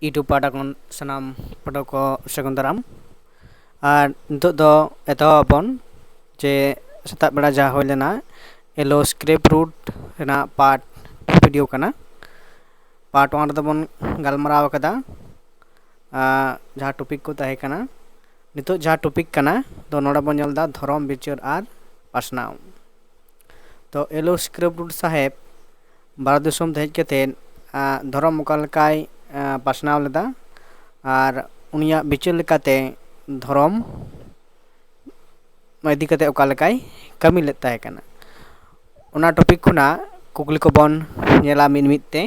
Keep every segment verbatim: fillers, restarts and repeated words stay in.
YouTube ᱯᱟᱦᱴᱟ ᱠᱷᱚᱱ ᱥᱟᱱᱟᱢ ᱯᱟᱹᱴᱷᱩᱣᱟᱹ ᱠᱚ ᱥᱟᱹᱜᱩᱱ ᱫᱟᱨᱟᱢ᱾ ᱟᱨ ᱱᱤᱛᱚᱜ ᱫᱚ ᱮᱛᱚᱦᱚᱵ ᱟᱵᱚᱱ ᱡᱮ ᱥᱮᱛᱟᱜ ᱵᱮᱲᱟ ᱡᱟᱦᱟᱸ ᱦᱩᱭ ᱞᱮᱱᱟ, ᱮᱞᱳ ᱥᱠᱨᱮᱯ ᱨᱩᱴ ᱨᱮᱱᱟᱜ ᱯᱟᱨᱴ ᱴᱩ ᱵᱷᱤᱰᱤᱭᱳ ᱠᱟᱱᱟ᱾ ᱯᱟᱨᱴ ᱳᱣᱟᱱ ᱨᱮᱫᱚ ᱵᱚᱱ ᱜᱟᱞᱢᱟᱨᱟᱣ ᱟᱠᱟᱫᱟ, ᱟᱨ ᱡᱟᱦᱟᱸ ᱴᱚᱯᱤᱠ ᱠᱚ ᱛᱟᱦᱮᱸ ᱠᱟᱱᱟ᱾ ᱱᱤᱛᱚᱜ ᱡᱟᱦᱟᱸ ᱴᱚᱯᱤᱠ ᱠᱟᱱᱟ, ᱛᱚ ᱱᱚᱰᱮ ᱵᱚᱱ ᱧᱮᱞ ᱮᱫᱟ ᱫᱷᱚᱨᱚᱢ ᱵᱤᱪᱟᱹᱨ ᱟᱨ ᱯᱟᱥᱱᱟᱣ᱾ ᱛᱚ ᱮᱞᱳ ᱥᱠᱨᱮᱯ ᱨᱩᱴ ᱥᱟᱦᱮᱵᱽ ᱵᱷᱟᱨᱚᱛ ᱫᱤᱥᱚᱢ ᱛᱮ ᱦᱮᱡ ᱠᱟᱛᱮᱫ, ᱟ, ᱫᱷᱚᱨᱚᱢ ᱚᱠᱟ ᱞᱮᱠᱟᱭ, ᱟ, ᱯᱟᱥᱱᱟᱣ ᱞᱮᱫᱟ ᱟᱨ ᱩᱱᱤᱭᱟᱜ ᱵᱤᱪᱟᱹᱨ ᱞᱮᱠᱟᱛᱮ ᱫᱷᱚᱨᱚᱢ ᱤᱫᱤ ᱠᱟᱛᱮ ᱚᱠᱟ ᱞᱮᱠᱟᱭ ᱠᱟᱹᱢᱤ ᱞᱮᱫ ᱛᱟᱦᱮᱸ ᱠᱟᱱᱟ, ᱚᱱᱟ ᱴᱚᱯᱤᱠ ᱠᱷᱚᱱᱟᱜ ᱠᱩᱠᱞᱤ ᱠᱚᱵᱚᱱ ᱧᱮᱞᱟ ᱢᱤᱫ ᱢᱤᱫ ᱛᱮ᱾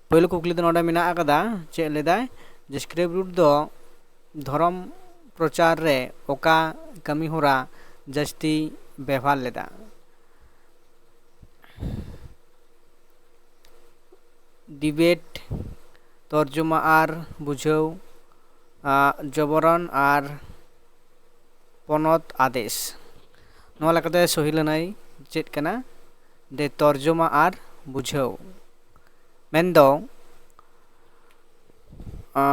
ᱯᱳᱭᱞᱳ ᱠᱩᱠᱞᱤ ᱫᱚ ᱱᱚᱰᱮ ᱢᱮᱱᱟᱜ ᱟᱠᱟᱫᱟ, ᱪᱮᱫ ᱞᱟᱹᱭᱫᱟᱭ ᱡᱮ ᱥᱠᱨᱮᱯ ᱨᱩᱴ ᱫᱚ ᱫᱷᱚᱨᱚᱢ ᱯᱨᱚᱪᱟᱨ ᱨᱮ ᱚᱠᱟ ᱠᱟᱹᱢᱤ ᱦᱚᱨᱟ ᱡᱟᱹᱥᱛᱤ ᱵᱮᱣᱦᱟᱨ ᱞᱮᱫᱟ? ᱰᱤᱵᱮᱴ, ᱛᱚᱨᱡᱚᱢᱟ ᱟᱨ ᱵᱩᱡᱷᱟᱹᱣ, ᱟ, ᱡᱚᱵᱚᱨᱚᱱ ᱟᱨ ᱯᱚᱱᱚᱛ ᱟᱫᱮᱥ᱾ ᱱᱚᱣᱟ ᱞᱮᱠᱟᱛᱮ ᱥᱚᱦᱤ ᱞᱟᱹᱱᱟᱹᱭ ᱪᱮᱫ ᱠᱟᱱᱟ? ᱫᱮ ᱛᱚᱨᱡᱚᱢᱟ ᱟᱨ ᱵᱩᱡᱷᱟᱹᱣ᱾ ᱢᱮᱱᱫᱚ, ᱟ,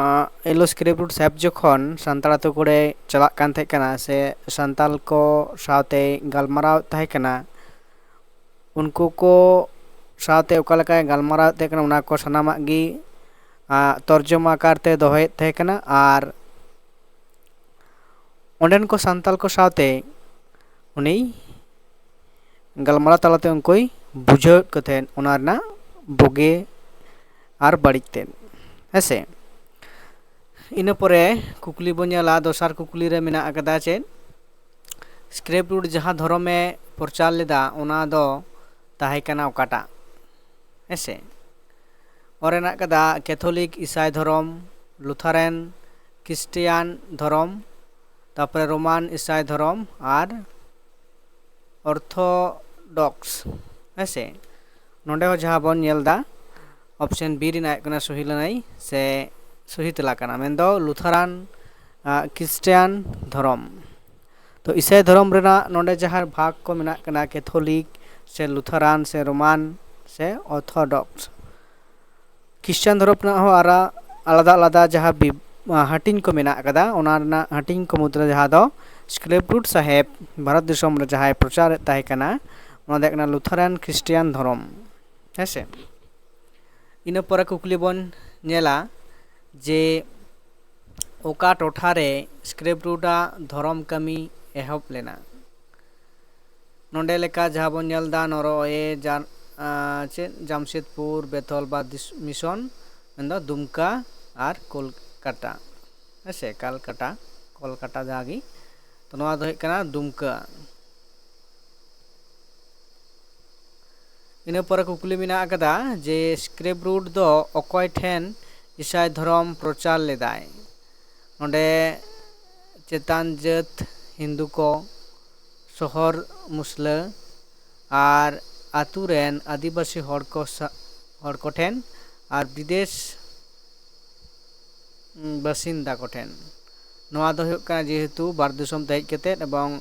ᱮᱞᱳ ᱥᱠᱨᱮᱯ ᱨᱩᱴ ᱥᱟᱦᱮᱵᱽ ᱡᱚᱠᱷᱚᱱ ᱥᱟᱱᱛᱟᱲ ᱟᱛᱳ ᱠᱚᱨᱮ ᱪᱟᱞᱟᱜ ᱠᱟᱱ ᱛᱟᱦᱮᱸ ᱠᱟᱱᱟ ᱥᱮ ᱥᱟᱱᱛᱟᱲ ᱠᱚ ᱥᱟᱶᱛᱮ ᱜᱟᱞᱢᱟᱨᱟᱣ ᱛᱟᱦᱮᱸ ᱠᱟᱱᱟ, ᱩᱱᱠᱩ ᱠᱚ ᱥᱟᱶᱛᱮ ᱚᱠᱟ ᱞᱮᱠᱟᱭ ᱜᱟᱞᱢᱟᱨᱟᱣᱮᱫ ᱛᱟᱦᱮᱸ ᱠᱟᱱᱟ, ᱚᱱᱟ ᱠᱚ ᱥᱟᱱᱟᱢᱟᱜ ᱜᱮ, ᱟ, ᱛᱚᱨᱡᱚᱢᱟ ᱟᱠᱟᱨ ᱛᱮ ᱫᱚᱦᱚᱭᱮᱫ ᱛᱟᱦᱮᱸ ᱠᱟᱱᱟ᱾ ᱟᱨ ᱚᱸᱰᱮᱱ ᱠᱚ ᱥᱟᱱᱛᱟᱲ ᱠᱚ ᱥᱟᱶᱛᱮ ᱩᱱᱤ ᱜᱟᱞᱢᱟᱨᱟᱣ ᱛᱟᱞᱟᱛᱮ ᱩᱱᱠᱩᱭ ᱵᱩᱡᱷᱟᱹᱣᱮᱫ ᱠᱚ ᱛᱟᱦᱮᱸᱫ ᱚᱱᱟ ᱨᱮᱱᱟᱜ ᱵᱩᱜᱤ ᱟᱨ ᱵᱟᱹᱲᱤᱡ ᱛᱮᱫ᱾ ᱦᱮᱸ ᱥᱮ? ᱤᱱᱟᱹ ᱯᱚᱨᱮ ᱠᱩᱠᱞᱤ ᱵᱚᱱ ᱧᱮᱞᱟ, ᱫᱚᱥᱟᱨ ᱠᱩᱠᱞᱤ ᱨᱮ ᱢᱮᱱᱟᱜ ᱟᱠᱟᱫᱟ ᱪᱮᱫ? ᱥᱠᱨᱮᱯ ᱨᱩᱴ ᱡᱟᱦᱟᱸ ᱫᱷᱚᱨᱚᱢᱮ ᱯᱨᱚᱪᱟᱨ ᱞᱮᱫᱟ, ᱚᱱᱟ ᱫᱚ ᱛᱟᱦᱮᱸ ᱠᱟᱱᱟ ᱚᱠᱟᱴᱟᱜ? ᱦᱮᱸ ᱥᱮ? ᱚᱞ ᱨᱮᱱᱟᱜ ᱠᱟᱫᱟ ᱠᱮᱛᱷᱚᱞᱤᱠ ᱤᱥᱟᱭ ᱫᱷᱚᱨᱚᱢ, ᱞᱩᱛᱷᱟᱨᱮᱱ ᱠᱷᱨᱤᱥᱴᱤᱭᱟᱱ ᱫᱷᱚᱨᱚᱢ, ᱛᱟᱨᱯᱚᱨᱮ ᱨᱳᱢᱟᱱ ᱤᱥᱟᱭ ᱫᱷᱚᱨᱚᱢ ᱟᱨ ᱚᱨᱛᱷᱳᱰᱚᱠᱥ᱾ ᱦᱮᱸ ᱥᱮ? ᱱᱚᱰᱮ ᱦᱚᱸ ᱡᱟᱦᱟᱸ ᱵᱚᱱ ᱧᱮᱞ ᱮᱫᱟ, ᱚᱯᱥᱮᱱ ᱵᱤ ᱨᱮᱱᱟᱜ ᱦᱩᱭᱩᱜ ᱠᱟᱱᱟ ᱥᱚᱦᱤ ᱞᱟᱹᱱᱟᱹᱭ ᱥᱮ ᱥᱚᱦᱤ ᱛᱮᱞᱟ ᱠᱟᱱᱟ, ᱢᱮᱱᱫᱚ ᱞᱩᱛᱷᱟᱨᱟᱱ, ᱟ, ᱠᱷᱨᱤᱥᱴᱤᱭᱟᱱ ᱫᱷᱚᱨᱚᱢ᱾ ᱛᱚ ᱤᱥᱟᱹᱭ ᱫᱷᱚᱨᱚᱢ ᱨᱮᱱᱟᱜ ᱱᱚᱰᱮ ᱡᱟᱦᱟᱸ ᱵᱷᱟᱜᱽ ᱠᱚ ᱢᱮᱱᱟᱜ ᱠᱟᱱᱟ, ᱠᱮᱛᱷᱚᱞᱤᱠ ᱥᱮ ᱞᱩᱛᱷᱟᱨᱟᱱ ᱥᱮ ᱨᱳᱢᱟᱱ ᱥᱮ ᱚᱨᱛᱷᱳᱰᱚᱠᱥ᱾ ᱠᱷᱨᱤᱥᱴᱟᱱ ᱫᱷᱚᱨᱚᱢ ᱨᱮᱱᱟᱜ ᱦᱚᱸ ᱟᱨᱟᱜ ᱟᱞᱟᱫᱟ ᱟᱞᱟᱫᱟ ᱡᱟᱦᱟᱸ ᱵᱤ-, ᱟᱸ, ᱦᱟᱹᱴᱤᱧ ᱠᱚ ᱢᱮᱱᱟᱜ ᱟᱠᱟᱫᱟ, ᱚᱱᱟ ᱨᱮᱱᱟᱜ ᱦᱟᱹᱴᱤᱧ ᱠᱚ ᱢᱩᱫᱽᱨᱮ ᱡᱟᱦᱟᱸ ᱫᱚ ᱥᱠᱨᱮᱯ ᱨᱩᱴ ᱥᱟᱦᱮᱵᱽ ᱵᱷᱟᱨᱚᱛ ᱫᱤᱥᱚᱢ ᱨᱮ ᱡᱟᱦᱟᱸᱭ ᱯᱨᱚᱪᱟᱨᱮᱫ ᱛᱟᱦᱮᱸ ᱠᱟᱱᱟ, ᱚᱱᱟ ᱫᱚ ᱦᱩᱭᱩᱜ ᱠᱟᱱᱟ ᱞᱩᱛᱷᱟᱨᱟᱱ ᱠᱷᱨᱤᱥᱴᱤᱭᱟᱱ ᱫᱷᱚᱨᱚᱢ᱾ ᱦᱮᱸ ᱥᱮ? ᱤᱱᱟᱹ ᱯᱚᱨᱮ ᱠᱩᱠᱞᱤ ᱵᱚᱱ ᱧᱮᱞᱟ ᱡᱮ ᱚᱠᱟ ᱴᱚᱴᱷᱟ ᱨᱮ ᱥᱠᱨᱮᱯ ᱨᱩᱴ ᱟᱜ ᱫᱷᱚᱨᱚᱢ ᱠᱟᱹᱢᱤ ᱮᱦᱚᱵ ᱞᱮᱱᱟ? ᱱᱚᱰᱮ ᱞᱮᱠᱟ ᱡᱟᱦᱟᱸ ᱵᱚᱱ ᱧᱮᱞ ᱮᱫᱟ, ᱱᱚᱨᱚᱭᱮ ᱡᱟᱱ-, ᱟᱸ, ᱪᱮᱫ, ᱡᱟᱢᱥᱮᱫᱽᱯᱩᱨ, ᱵᱮᱛᱷᱚᱞ ᱵᱟ ᱫᱤᱥ-, ᱢᱤᱥᱚᱱ, ᱢᱮᱱᱫᱚ ᱫᱩᱢᱠᱟ ᱟᱨ ᱠᱳᱞᱠᱟᱴᱟ᱾ ᱦᱮᱸ ᱥᱮ, ᱠᱟᱞᱠᱟᱴᱟ, ᱠᱳᱞᱠᱟᱴᱟ ᱡᱟᱦᱟᱸ ᱜᱮ᱾ ᱛᱚ, ᱱᱚᱣᱟ ᱫᱚ ᱦᱩᱭᱩᱜ ᱠᱟᱱᱟ ᱫᱩᱢᱠᱟ᱾ ᱤᱱᱟᱹ ᱯᱚᱨᱮ ᱠᱩᱠᱞᱤ ᱢᱮᱱᱟᱜ ᱟᱠᱟᱫᱟ ᱡᱮ ᱥᱠᱨᱮᱯ ᱨᱩᱴ ᱫᱚ ᱚᱠᱚᱭ ᱴᱷᱮᱱ ᱤᱥᱟᱭ ᱫᱷᱚᱨᱚᱢ ᱯᱨᱚᱪᱟᱨ ᱞᱮᱫᱟᱭ? ᱱᱚᱰᱮ ᱪᱮᱛᱟᱱ ᱡᱟᱹᱛ ᱦᱤᱱᱫᱩ ᱠᱚ, ᱥᱚᱦᱚᱨ ᱢᱩᱥᱞᱟᱹ ᱟᱨ ᱟᱛᱳ ᱨᱮᱱ ᱟᱹᱫᱤᱵᱟᱹᱥᱤ ᱦᱚᱲ ᱠᱚ ᱥᱟ-, ᱦᱚᱲ ᱠᱚᱴᱷᱮᱱ ᱟᱨ ᱵᱤᱫᱮᱥ ᱵᱟᱥᱤᱱᱫᱟ ᱠᱚᱴᱷᱮᱱ᱾ ᱱᱚᱣᱟ ᱫᱚ ᱦᱩᱭᱩᱜ ᱠᱟᱱᱟ ᱡᱮᱦᱮᱛᱩ ᱵᱟᱨ ᱫᱤᱥᱚᱢ ᱛᱮ ᱦᱮᱡ ᱠᱟᱛᱮᱫ ᱮᱵᱚᱝ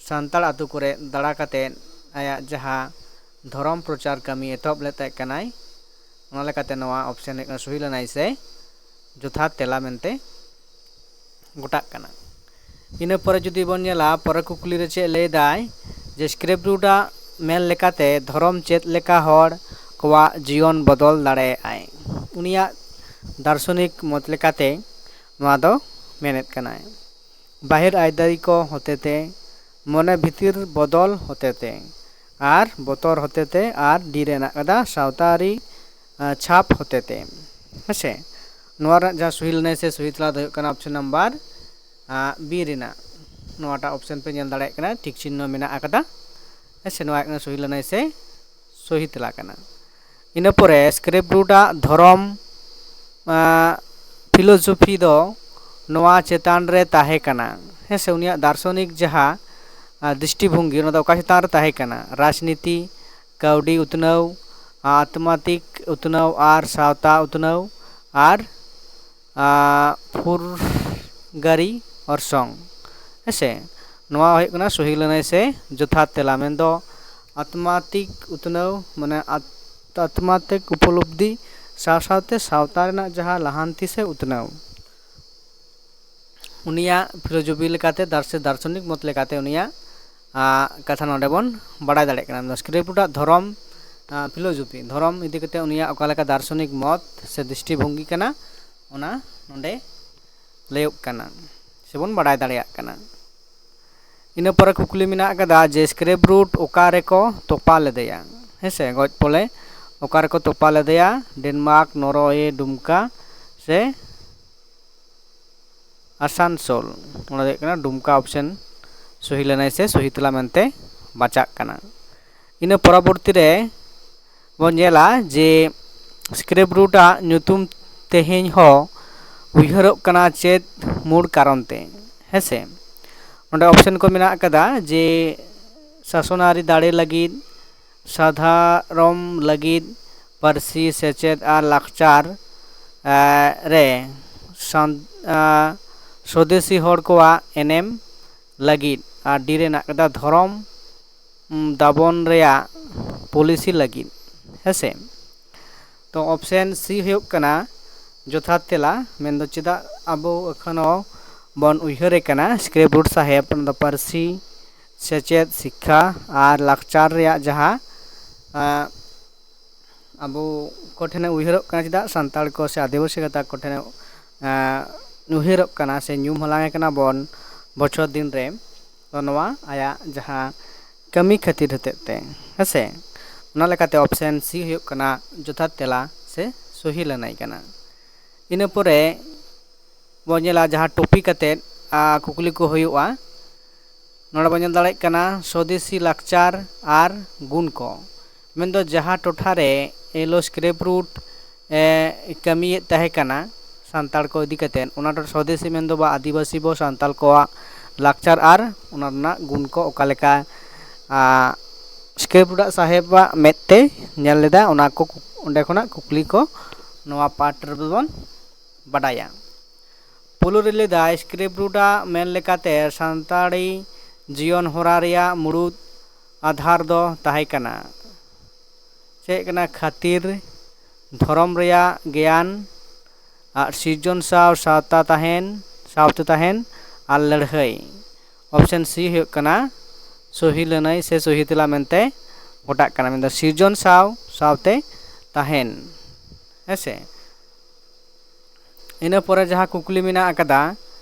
ᱥᱟᱱᱛᱟᱲ ᱟᱛᱳ ᱠᱚᱨᱮ ᱫᱟᱬᱟ ᱠᱟᱛᱮᱫ ᱟᱭᱟᱜ ᱡᱟᱦᱟᱸ ᱫᱷᱚᱨᱚᱢ ᱯᱨᱚᱪᱟᱨ ᱠᱟᱹᱢᱤ ᱮᱛᱚᱦᱚᱵ ᱞᱮᱫ ᱛᱟᱦᱮᱸ ᱠᱟᱱᱟᱭ, ᱚᱱᱟ ᱞᱮᱠᱟᱛᱮ ᱱᱚᱣᱟ ᱚᱯᱥᱮᱱ ᱦᱩᱭᱩᱜ ᱠᱟᱱᱟ ᱥᱩᱦᱤ ᱞᱮᱱᱟᱭ ᱥᱮ ᱡᱚᱛᱷᱟᱛ ᱛᱮᱞᱟ ᱢᱮᱱᱛᱮ ᱜᱚᱴᱟᱜ ᱠᱟᱱᱟ᱾ ᱤᱱᱟᱹ ᱯᱚᱨᱮ ᱡᱩᱫᱤ ᱵᱚᱱ ᱧᱮᱞᱟ, ᱯᱚᱨᱮ ᱠᱩᱠᱞᱤ ᱨᱮ ᱪᱮᱫ ᱞᱟᱹᱭ ᱫᱟᱭ ᱡᱮ ᱥᱠᱨᱮᱯ ᱨᱩᱴ ᱟᱜ ᱢᱮᱱ ᱞᱮᱠᱟᱛᱮ ᱫᱷᱚᱨᱚᱢ ᱪᱮᱫ ᱞᱮᱠᱟ ᱦᱚᱲ ᱠᱚᱣᱟᱜ ᱡᱤᱭᱚᱱ ᱵᱚᱫᱚᱞ ᱫᱟᱲᱮᱭᱟᱜᱼᱟᱭ? ᱩᱱᱤᱭᱟᱜ ᱫᱟᱨᱥᱚᱱᱤᱠ ᱢᱚᱛ ᱞᱮᱠᱟᱛᱮ ᱱᱚᱣᱟ ᱫᱚ ᱢᱮᱱᱮᱫ ᱠᱟᱱᱟᱭ, ᱵᱟᱦᱮᱨ ᱟᱹᱭᱫᱟᱹᱨᱤ ᱠᱚ ᱦᱚᱛᱮᱛᱮ, ᱢᱚᱱᱮ ᱵᱷᱤᱛᱤᱨ ᱵᱚᱫᱚᱞ ᱦᱚᱛᱮᱛᱮ, ᱟᱨ ᱵᱚᱛᱚᱨ ᱦᱚᱛᱮᱛᱮ, ᱟᱨ ᱰᱤ ᱨᱮ ᱦᱮᱱᱟᱜ ᱟᱠᱟᱫᱟ ᱥᱟᱶᱛᱟ ᱟᱹᱨᱤ, ᱟᱸ, ᱪᱷᱟᱯ ᱦᱚᱛᱮᱛᱮ᱾ ᱦᱮᱸᱥᱮ, ᱱᱚᱣᱟ ᱨᱮᱱᱟᱜ ᱡᱟᱦᱟᱸ ᱥᱩᱦᱤ ᱞᱮᱱᱟᱭ ᱥᱮ ᱥᱩᱦᱤ ᱛᱮᱞᱟ ᱫᱚ ᱦᱩᱭᱩᱜ ᱠᱟᱱᱟ ᱚᱯᱥᱮᱱ ᱱᱟᱢᱵᱟᱨ, ᱟᱸ, ᱵᱤ ᱨᱮᱱᱟᱜ᱾ ᱱᱚᱣᱟᱴᱟᱜ ᱚᱯᱥᱮᱱ ᱯᱮ ᱧᱮᱞ ᱫᱟᱲᱮᱭᱟᱜ ᱠᱟᱱᱟ, ᱴᱤᱠ ᱪᱤᱱᱦᱚ ᱢᱮᱱᱟᱜ ᱟᱠᱟᱫᱟ᱾ ᱦᱮᱸᱥᱮ, ᱱᱚᱣᱟ ᱦᱩᱭᱩᱜ ᱠᱟᱱᱟ ᱥᱩᱦᱤ ᱞᱮᱱᱟᱭ ᱥᱮ ᱥᱩᱦᱤ ᱛᱮᱞᱟ ᱠᱟᱱᱟ᱾ ᱤᱱᱟᱹ ᱯᱚᱨᱮ ᱥᱠᱨᱮᱯ ᱨᱩᱴ ᱟᱜ ᱫᱷᱚᱨᱚᱢ, ᱟᱸ, ᱯᱷᱤᱞᱳᱡᱚᱯᱷᱤ ᱫᱚ ᱱᱚᱣᱟ ᱪᱮᱛᱟᱱ ᱨᱮ ᱛᱟᱦᱮᱸ ᱠᱟᱱᱟ᱾ ᱦᱮᱸ ᱥᱮ, ᱩᱱᱤᱭᱟᱜ ᱫᱟᱨᱥᱚᱱᱤᱠ ᱡᱟᱦᱟᱸ, ᱟᱸ, ᱫᱨᱤᱥᱴᱤᱵᱷᱚᱝᱜᱤ, ᱚᱱᱟ ᱫᱚ ᱚᱠᱟ ᱪᱮᱛᱟᱱ ᱨᱮ ᱛᱟᱦᱮᱸ ᱠᱟᱱᱟ? ᱨᱟᱡᱽᱱᱤᱛᱤ, ᱠᱟᱹᱣᱰᱤ ᱩᱛᱱᱟᱹᱣ, ᱟᱛᱢᱟᱛᱤᱠ ᱩᱛᱱᱟᱹᱣ ᱟᱨ ᱥᱟᱶᱛᱟ ᱩᱛᱱᱟᱹᱣ ᱟᱨ, ᱟᱸ, ᱯᱷᱩᱨᱜᱟᱹᱨᱤ ᱚᱨᱥᱚᱝ᱾ ᱦᱮᱸ ᱥᱮ, ᱱᱚᱣᱟ ᱦᱩᱭᱩᱜ ᱠᱟᱱᱟ ᱥᱚᱦᱤ ᱞᱟᱹᱱᱟᱹᱭ ᱥᱮ ᱡᱚᱛᱷᱟᱛ ᱛᱮᱞᱟ, ᱢᱮᱱᱫᱚ ᱟᱛᱢᱟᱛᱤᱠ ᱩᱛᱱᱟᱹᱣ, ᱢᱟᱱᱮ ᱟᱛ-, ᱟᱛᱢᱟᱛᱤᱠ ᱩᱯᱚᱞᱚᱵᱽᱫᱷᱤ ᱥᱟᱶ ᱥᱟᱶᱛᱮ ᱥᱟᱶᱛᱟ ᱨᱮᱱᱟᱜ ᱡᱟᱦᱟᱸ ᱞᱟᱦᱟᱱᱛᱤ ᱥᱮ ᱩᱛᱱᱟᱹᱣ, ᱩᱱᱤᱭᱟᱜ ᱯᱷᱤᱞᱳᱡᱚᱯᱷᱤ ᱞᱮᱠᱟᱛᱮ, ᱫᱟᱨᱥᱮ ᱫᱟᱨᱥᱚᱱᱤᱠ ᱢᱚᱛ ᱞᱮᱠᱟᱛᱮ ᱩᱱᱤᱭᱟᱜ ᱟᱜ ᱠᱟᱛᱷᱟ ᱱᱚᱰᱮ ᱵᱚᱱ ᱵᱟᱲᱟᱭ ᱫᱟᱲᱮᱭᱟᱜ ᱠᱟᱱᱟ᱾ ᱥᱠᱨᱮᱯ ᱨᱩᱴ ᱟᱜ ᱫᱷᱚᱨᱚᱢ, ᱯᱷᱤᱞᱳᱡᱚᱯᱷᱤ, ᱫᱷᱚᱨᱚᱢ ᱤᱫᱤ ᱠᱟᱛᱮ ᱩᱱᱤᱭᱟᱜ ᱚᱠᱟ ᱞᱮᱠᱟ ᱫᱟᱨᱥᱚᱱᱤᱠ ᱢᱚᱛ ᱥᱮ ᱫᱨᱤᱥᱴᱤᱵᱷᱚᱝᱜᱤ ᱠᱟᱱᱟ, ᱚᱱᱟ ᱱᱚᱰᱮ ᱞᱟᱹᱭᱚᱜ ᱠᱟᱱᱟ ᱥᱮᱵᱚᱱ ᱵᱟᱲᱟᱭ ᱫᱟᱲᱮᱭᱟᱜ ᱠᱟᱱᱟ᱾ ᱤᱱᱟᱹ ᱯᱚᱨᱮ ᱠᱩᱠᱞᱤ ᱢᱮᱱᱟᱜ ᱟᱠᱟᱫᱟ ᱡᱮ ᱥᱠᱨᱮᱯ ᱨᱩᱴ ᱚᱠᱟ ᱨᱮᱠᱚ ᱛᱚᱯᱟ ᱞᱮᱫᱮᱭᱟ? ᱦᱮᱸ ᱥᱮ, ᱜᱚᱡ ᱯᱚᱞᱮ ᱚᱠᱟ ᱨᱮᱠᱚ ᱛᱚᱯᱟ ᱞᱮᱫᱮᱭᱟ? ᱰᱮᱱᱢᱟᱨᱠ, ᱱᱚᱨᱳᱭᱮ, ᱰᱩᱢᱠᱟ ᱥᱮ ᱟᱥᱟᱱᱥᱳᱞ? ᱚᱱᱟ ᱫᱚ ᱦᱩᱭᱩᱜ ᱠᱟᱱᱟ ᱰᱩᱢᱠᱟ ᱚᱯᱥᱮᱱ ᱥᱚᱦᱤ ᱞᱮᱱᱟᱭ ᱥᱮ ᱥᱚᱦᱤ ᱛᱮᱞᱟ ᱢᱮᱱᱛᱮ ᱵᱟᱪᱷᱟᱜ ᱠᱟᱱᱟ᱾ ᱤᱱᱟᱹ ᱯᱚᱨᱚᱵᱚᱨᱛᱤ ᱨᱮ ᱵᱚᱱ ᱧᱮᱞᱟ ᱡᱮ ᱥᱠᱨᱮᱯ ᱨᱩᱴ ᱟᱜ ᱧᱩᱛᱩᱢ ᱛᱮᱦᱮᱧ ᱦᱚᱸ ᱩᱭᱦᱟᱹᱨᱚᱜ ᱠᱟᱱᱟ ᱪᱮᱫ ᱢᱩᱲ ᱠᱟᱨᱚᱱ ᱛᱮ? ᱦᱮᱸ ᱥᱮ, ᱱᱚᱰᱮ ᱚᱯᱥᱮᱱ ᱠᱚ ᱢᱮᱱᱟᱜ ᱟᱠᱟᱫᱟ ᱡᱮ ᱥᱟᱥᱚᱱᱟᱨᱤ ᱫᱟᱲᱮ ᱞᱟᱹᱜᱤᱫ, ᱥᱟᱫᱷᱟᱨᱚᱢ ᱞᱟᱹᱜᱤᱫ, ᱯᱟᱹᱨᱥᱤ, ᱥᱮᱪᱮᱫ ᱟᱨ ᱞᱟᱠᱪᱟᱨ ᱨᱮ ᱥᱚᱫᱮᱥᱤ ᱦᱚᱲ ᱠᱚᱣᱟᱜ ᱮᱱᱮᱢ ᱞᱟᱹᱜᱤᱫ, ᱟᱨ ᱰᱤ ᱨᱮ ᱢᱮᱱᱟᱜ ᱟᱠᱟᱫᱟ ᱫᱷᱚᱨᱚᱢ ᱫᱟᱵᱚᱱ ᱨᱮᱭᱟᱜ ᱯᱚᱞᱤᱥᱤ ᱞᱟᱹᱜᱤᱫ᱾ ᱦᱮᱸᱥᱮ, ᱛᱚ ᱚᱯᱥᱮᱱ ᱥᱤ ᱦᱩᱭᱩᱜ ᱠᱟᱱᱟ ᱡᱚᱛᱷᱟᱛ ᱛᱮᱞᱟ᱾ ᱢᱮᱱᱫᱚ ᱪᱮᱫᱟᱜ ᱟᱵᱚ ᱮᱠᱷᱚᱱᱳ ᱵᱚᱱ ᱩᱭᱦᱟᱹᱨᱮ ᱠᱟᱱᱟ ᱥᱠᱨᱮᱯ ᱨᱩᱴ ᱥᱟᱦᱮᱵᱽ? ᱚᱱᱟ ᱫᱚ ᱯᱟᱹᱨᱥᱤ, ᱥᱮᱪᱮᱫ, ᱥᱤᱠᱠᱷᱟ ᱟᱨ ᱞᱟᱠᱪᱟᱨ ᱨᱮᱭᱟᱜ ᱡᱟᱦᱟᱸ ᱟᱵᱚ ᱠᱚᱴᱷᱮᱱᱮ ᱩᱭᱦᱟᱹᱨᱚᱜ ᱠᱟᱱᱟ, ᱪᱮᱫᱟᱜ ᱥᱟᱱᱛᱟᱲ ᱠᱚ ᱥᱮ ᱟᱹᱫᱤᱵᱟᱹᱥᱤ ᱜᱟᱛᱟᱠ ᱠᱚᱴᱷᱮᱱᱮ ᱩᱭᱦᱟᱹᱨᱚᱜ ᱠᱟᱱᱟ ᱥᱮ ᱧᱩᱢ ᱦᱟᱞᱟᱝ ᱮ ᱠᱟᱱᱟ ᱵᱚᱱ ᱵᱚᱪᱷᱚᱨ ᱫᱤᱱ ᱨᱮ, ᱛᱚ ᱱᱚᱣᱟ ᱟᱭᱟᱜ ᱡᱟᱦᱟᱸ ᱠᱟᱹᱢᱤ ᱠᱷᱟᱹᱛᱤᱨ ᱦᱚᱛᱮᱫ ᱛᱮ, ᱦᱮᱸᱥᱮ, ᱚᱱᱟ ᱞᱮᱠᱟᱛᱮ ᱚᱯᱥᱮᱱ ᱥᱤ ᱦᱩᱭᱩᱜ ᱠᱟᱱᱟ ᱡᱚᱛᱷᱟᱛ ᱛᱮᱞᱟ ᱥᱮ ᱥᱚᱦᱤ ᱞᱟᱹᱱᱟᱹᱭ ᱠᱟᱱᱟ᱾ ᱤᱱᱟᱹ ᱯᱚᱨᱮ ᱵᱚᱱ ᱧᱮᱞᱟ ᱡᱟᱦᱟᱸ ᱴᱚᱯᱤᱠ ᱠᱟᱛᱮᱫ ᱠᱩᱠᱞᱤ ᱠᱚ ᱦᱩᱭᱩᱜᱼᱟ᱾ ᱱᱚᱰᱮ ᱵᱚᱱ ᱧᱮᱞ ᱫᱟᱲᱮᱭᱟᱜ ᱠᱟᱱᱟ ᱥᱚᱫᱮᱥᱤ ᱞᱟᱠᱪᱟᱨ ᱟᱨ ᱜᱩᱱ ᱠᱚ, ᱢᱮᱱᱫᱚ ᱡᱟᱦᱟᱸ ᱴᱚᱴᱷᱟ ᱨᱮ ᱮᱞᱳ ᱥᱠᱨᱮᱯ ᱨᱩᱴ ᱠᱟᱹᱢᱤᱭᱮᱫ ᱛᱟᱦᱮᱸ ᱠᱟᱱᱟ ᱥᱟᱱᱛᱟᱲ ᱠᱚ ᱤᱫᱤ ᱠᱟᱛᱮᱫ, ᱚᱱᱟ ᱴᱚᱴᱷᱟ ᱥᱚᱫᱮᱥᱤ ᱢᱮᱱᱫᱚ ᱵᱟ ᱟᱹᱫᱤᱵᱟᱹᱥᱤ ᱵᱚ ᱥᱟᱱᱛᱟᱲ ᱠᱚᱣᱟᱜ ᱞᱟᱠᱪᱟᱨ ᱟᱨ ᱚᱱᱟ ᱨᱮᱱᱟᱜ ᱜᱩᱱ ᱠᱚ ᱚᱠᱟ ᱞᱮᱠᱟ ᱥᱠᱨᱮᱯ ᱨᱩᱴ ᱥᱟᱦᱮᱵᱟᱜ ᱢᱮᱫ ᱛᱮ ᱧᱮᱞ ᱞᱮᱫᱟ, ᱚᱱᱟ ᱠᱚ ᱚᱸᱰᱮ ᱠᱷᱚᱱᱟᱜ ᱠᱩᱠᱞᱤ ᱠᱚ ᱱᱚᱣᱟ ᱯᱟᱴ ᱨᱮᱵᱚᱱ ᱵᱟᱰᱟᱭᱟ᱾ ᱯᱳᱭᱞᱳ ᱨᱮ ᱞᱟᱹᱭ ᱫᱟᱭ ᱥᱠᱨᱮᱯ ᱨᱩᱴ ᱟᱜ ᱢᱮᱱ ᱞᱮᱠᱟᱛᱮ ᱥᱟᱱᱛᱟᱲᱤ ᱡᱤᱭᱚᱱ ᱦᱚᱨᱟ ᱨᱮᱭᱟᱜ ᱢᱩᱲᱩᱫ ᱟᱫᱷᱟᱨ ᱫᱚ ᱛᱟᱦᱮᱸ ᱠᱟᱱᱟ ᱪᱮᱫ ᱠᱟᱱᱟ? ᱠᱷᱟᱹᱛᱤᱨ, ᱫᱷᱚᱨᱚᱢ ᱨᱮᱭᱟᱜ ᱜᱮᱭᱟᱱ ᱟᱨ ᱥᱤᱨᱡᱚᱱ ᱥᱟᱶ ᱥᱟᱶᱛᱟ ᱛᱟᱦᱮᱱ, ᱥᱟᱶᱛᱮ ᱛᱟᱦᱮᱱ ᱟᱨ ᱞᱟᱹᱲᱦᱟᱹᱭ᱾ ᱚᱯᱥᱮᱱ ᱥᱤ ᱦᱩᱭᱩᱜ ᱠᱟᱱᱟ ᱥᱚᱦᱤ ᱞᱟᱹᱱᱟᱹᱭ ᱥᱮ ᱥᱚᱦᱤ ᱛᱮᱞᱟ ᱢᱮᱱᱛᱮ ᱜᱚᱴᱟᱜ ᱠᱟᱱᱟ᱾ ᱢᱮᱱᱫᱚ ᱥᱤᱨᱡᱚᱱ ᱥᱟᱶ ᱥᱟᱶᱛᱮ ᱛᱟᱦᱮᱱ᱾ ᱦᱮᱸᱥᱮ? ᱤᱱᱟᱹ ᱯᱚᱨᱮ ᱡᱟᱦᱟᱸ ᱠᱩᱠᱞᱤ ᱢᱮᱱᱟᱜ ᱟᱠᱟᱫᱟ,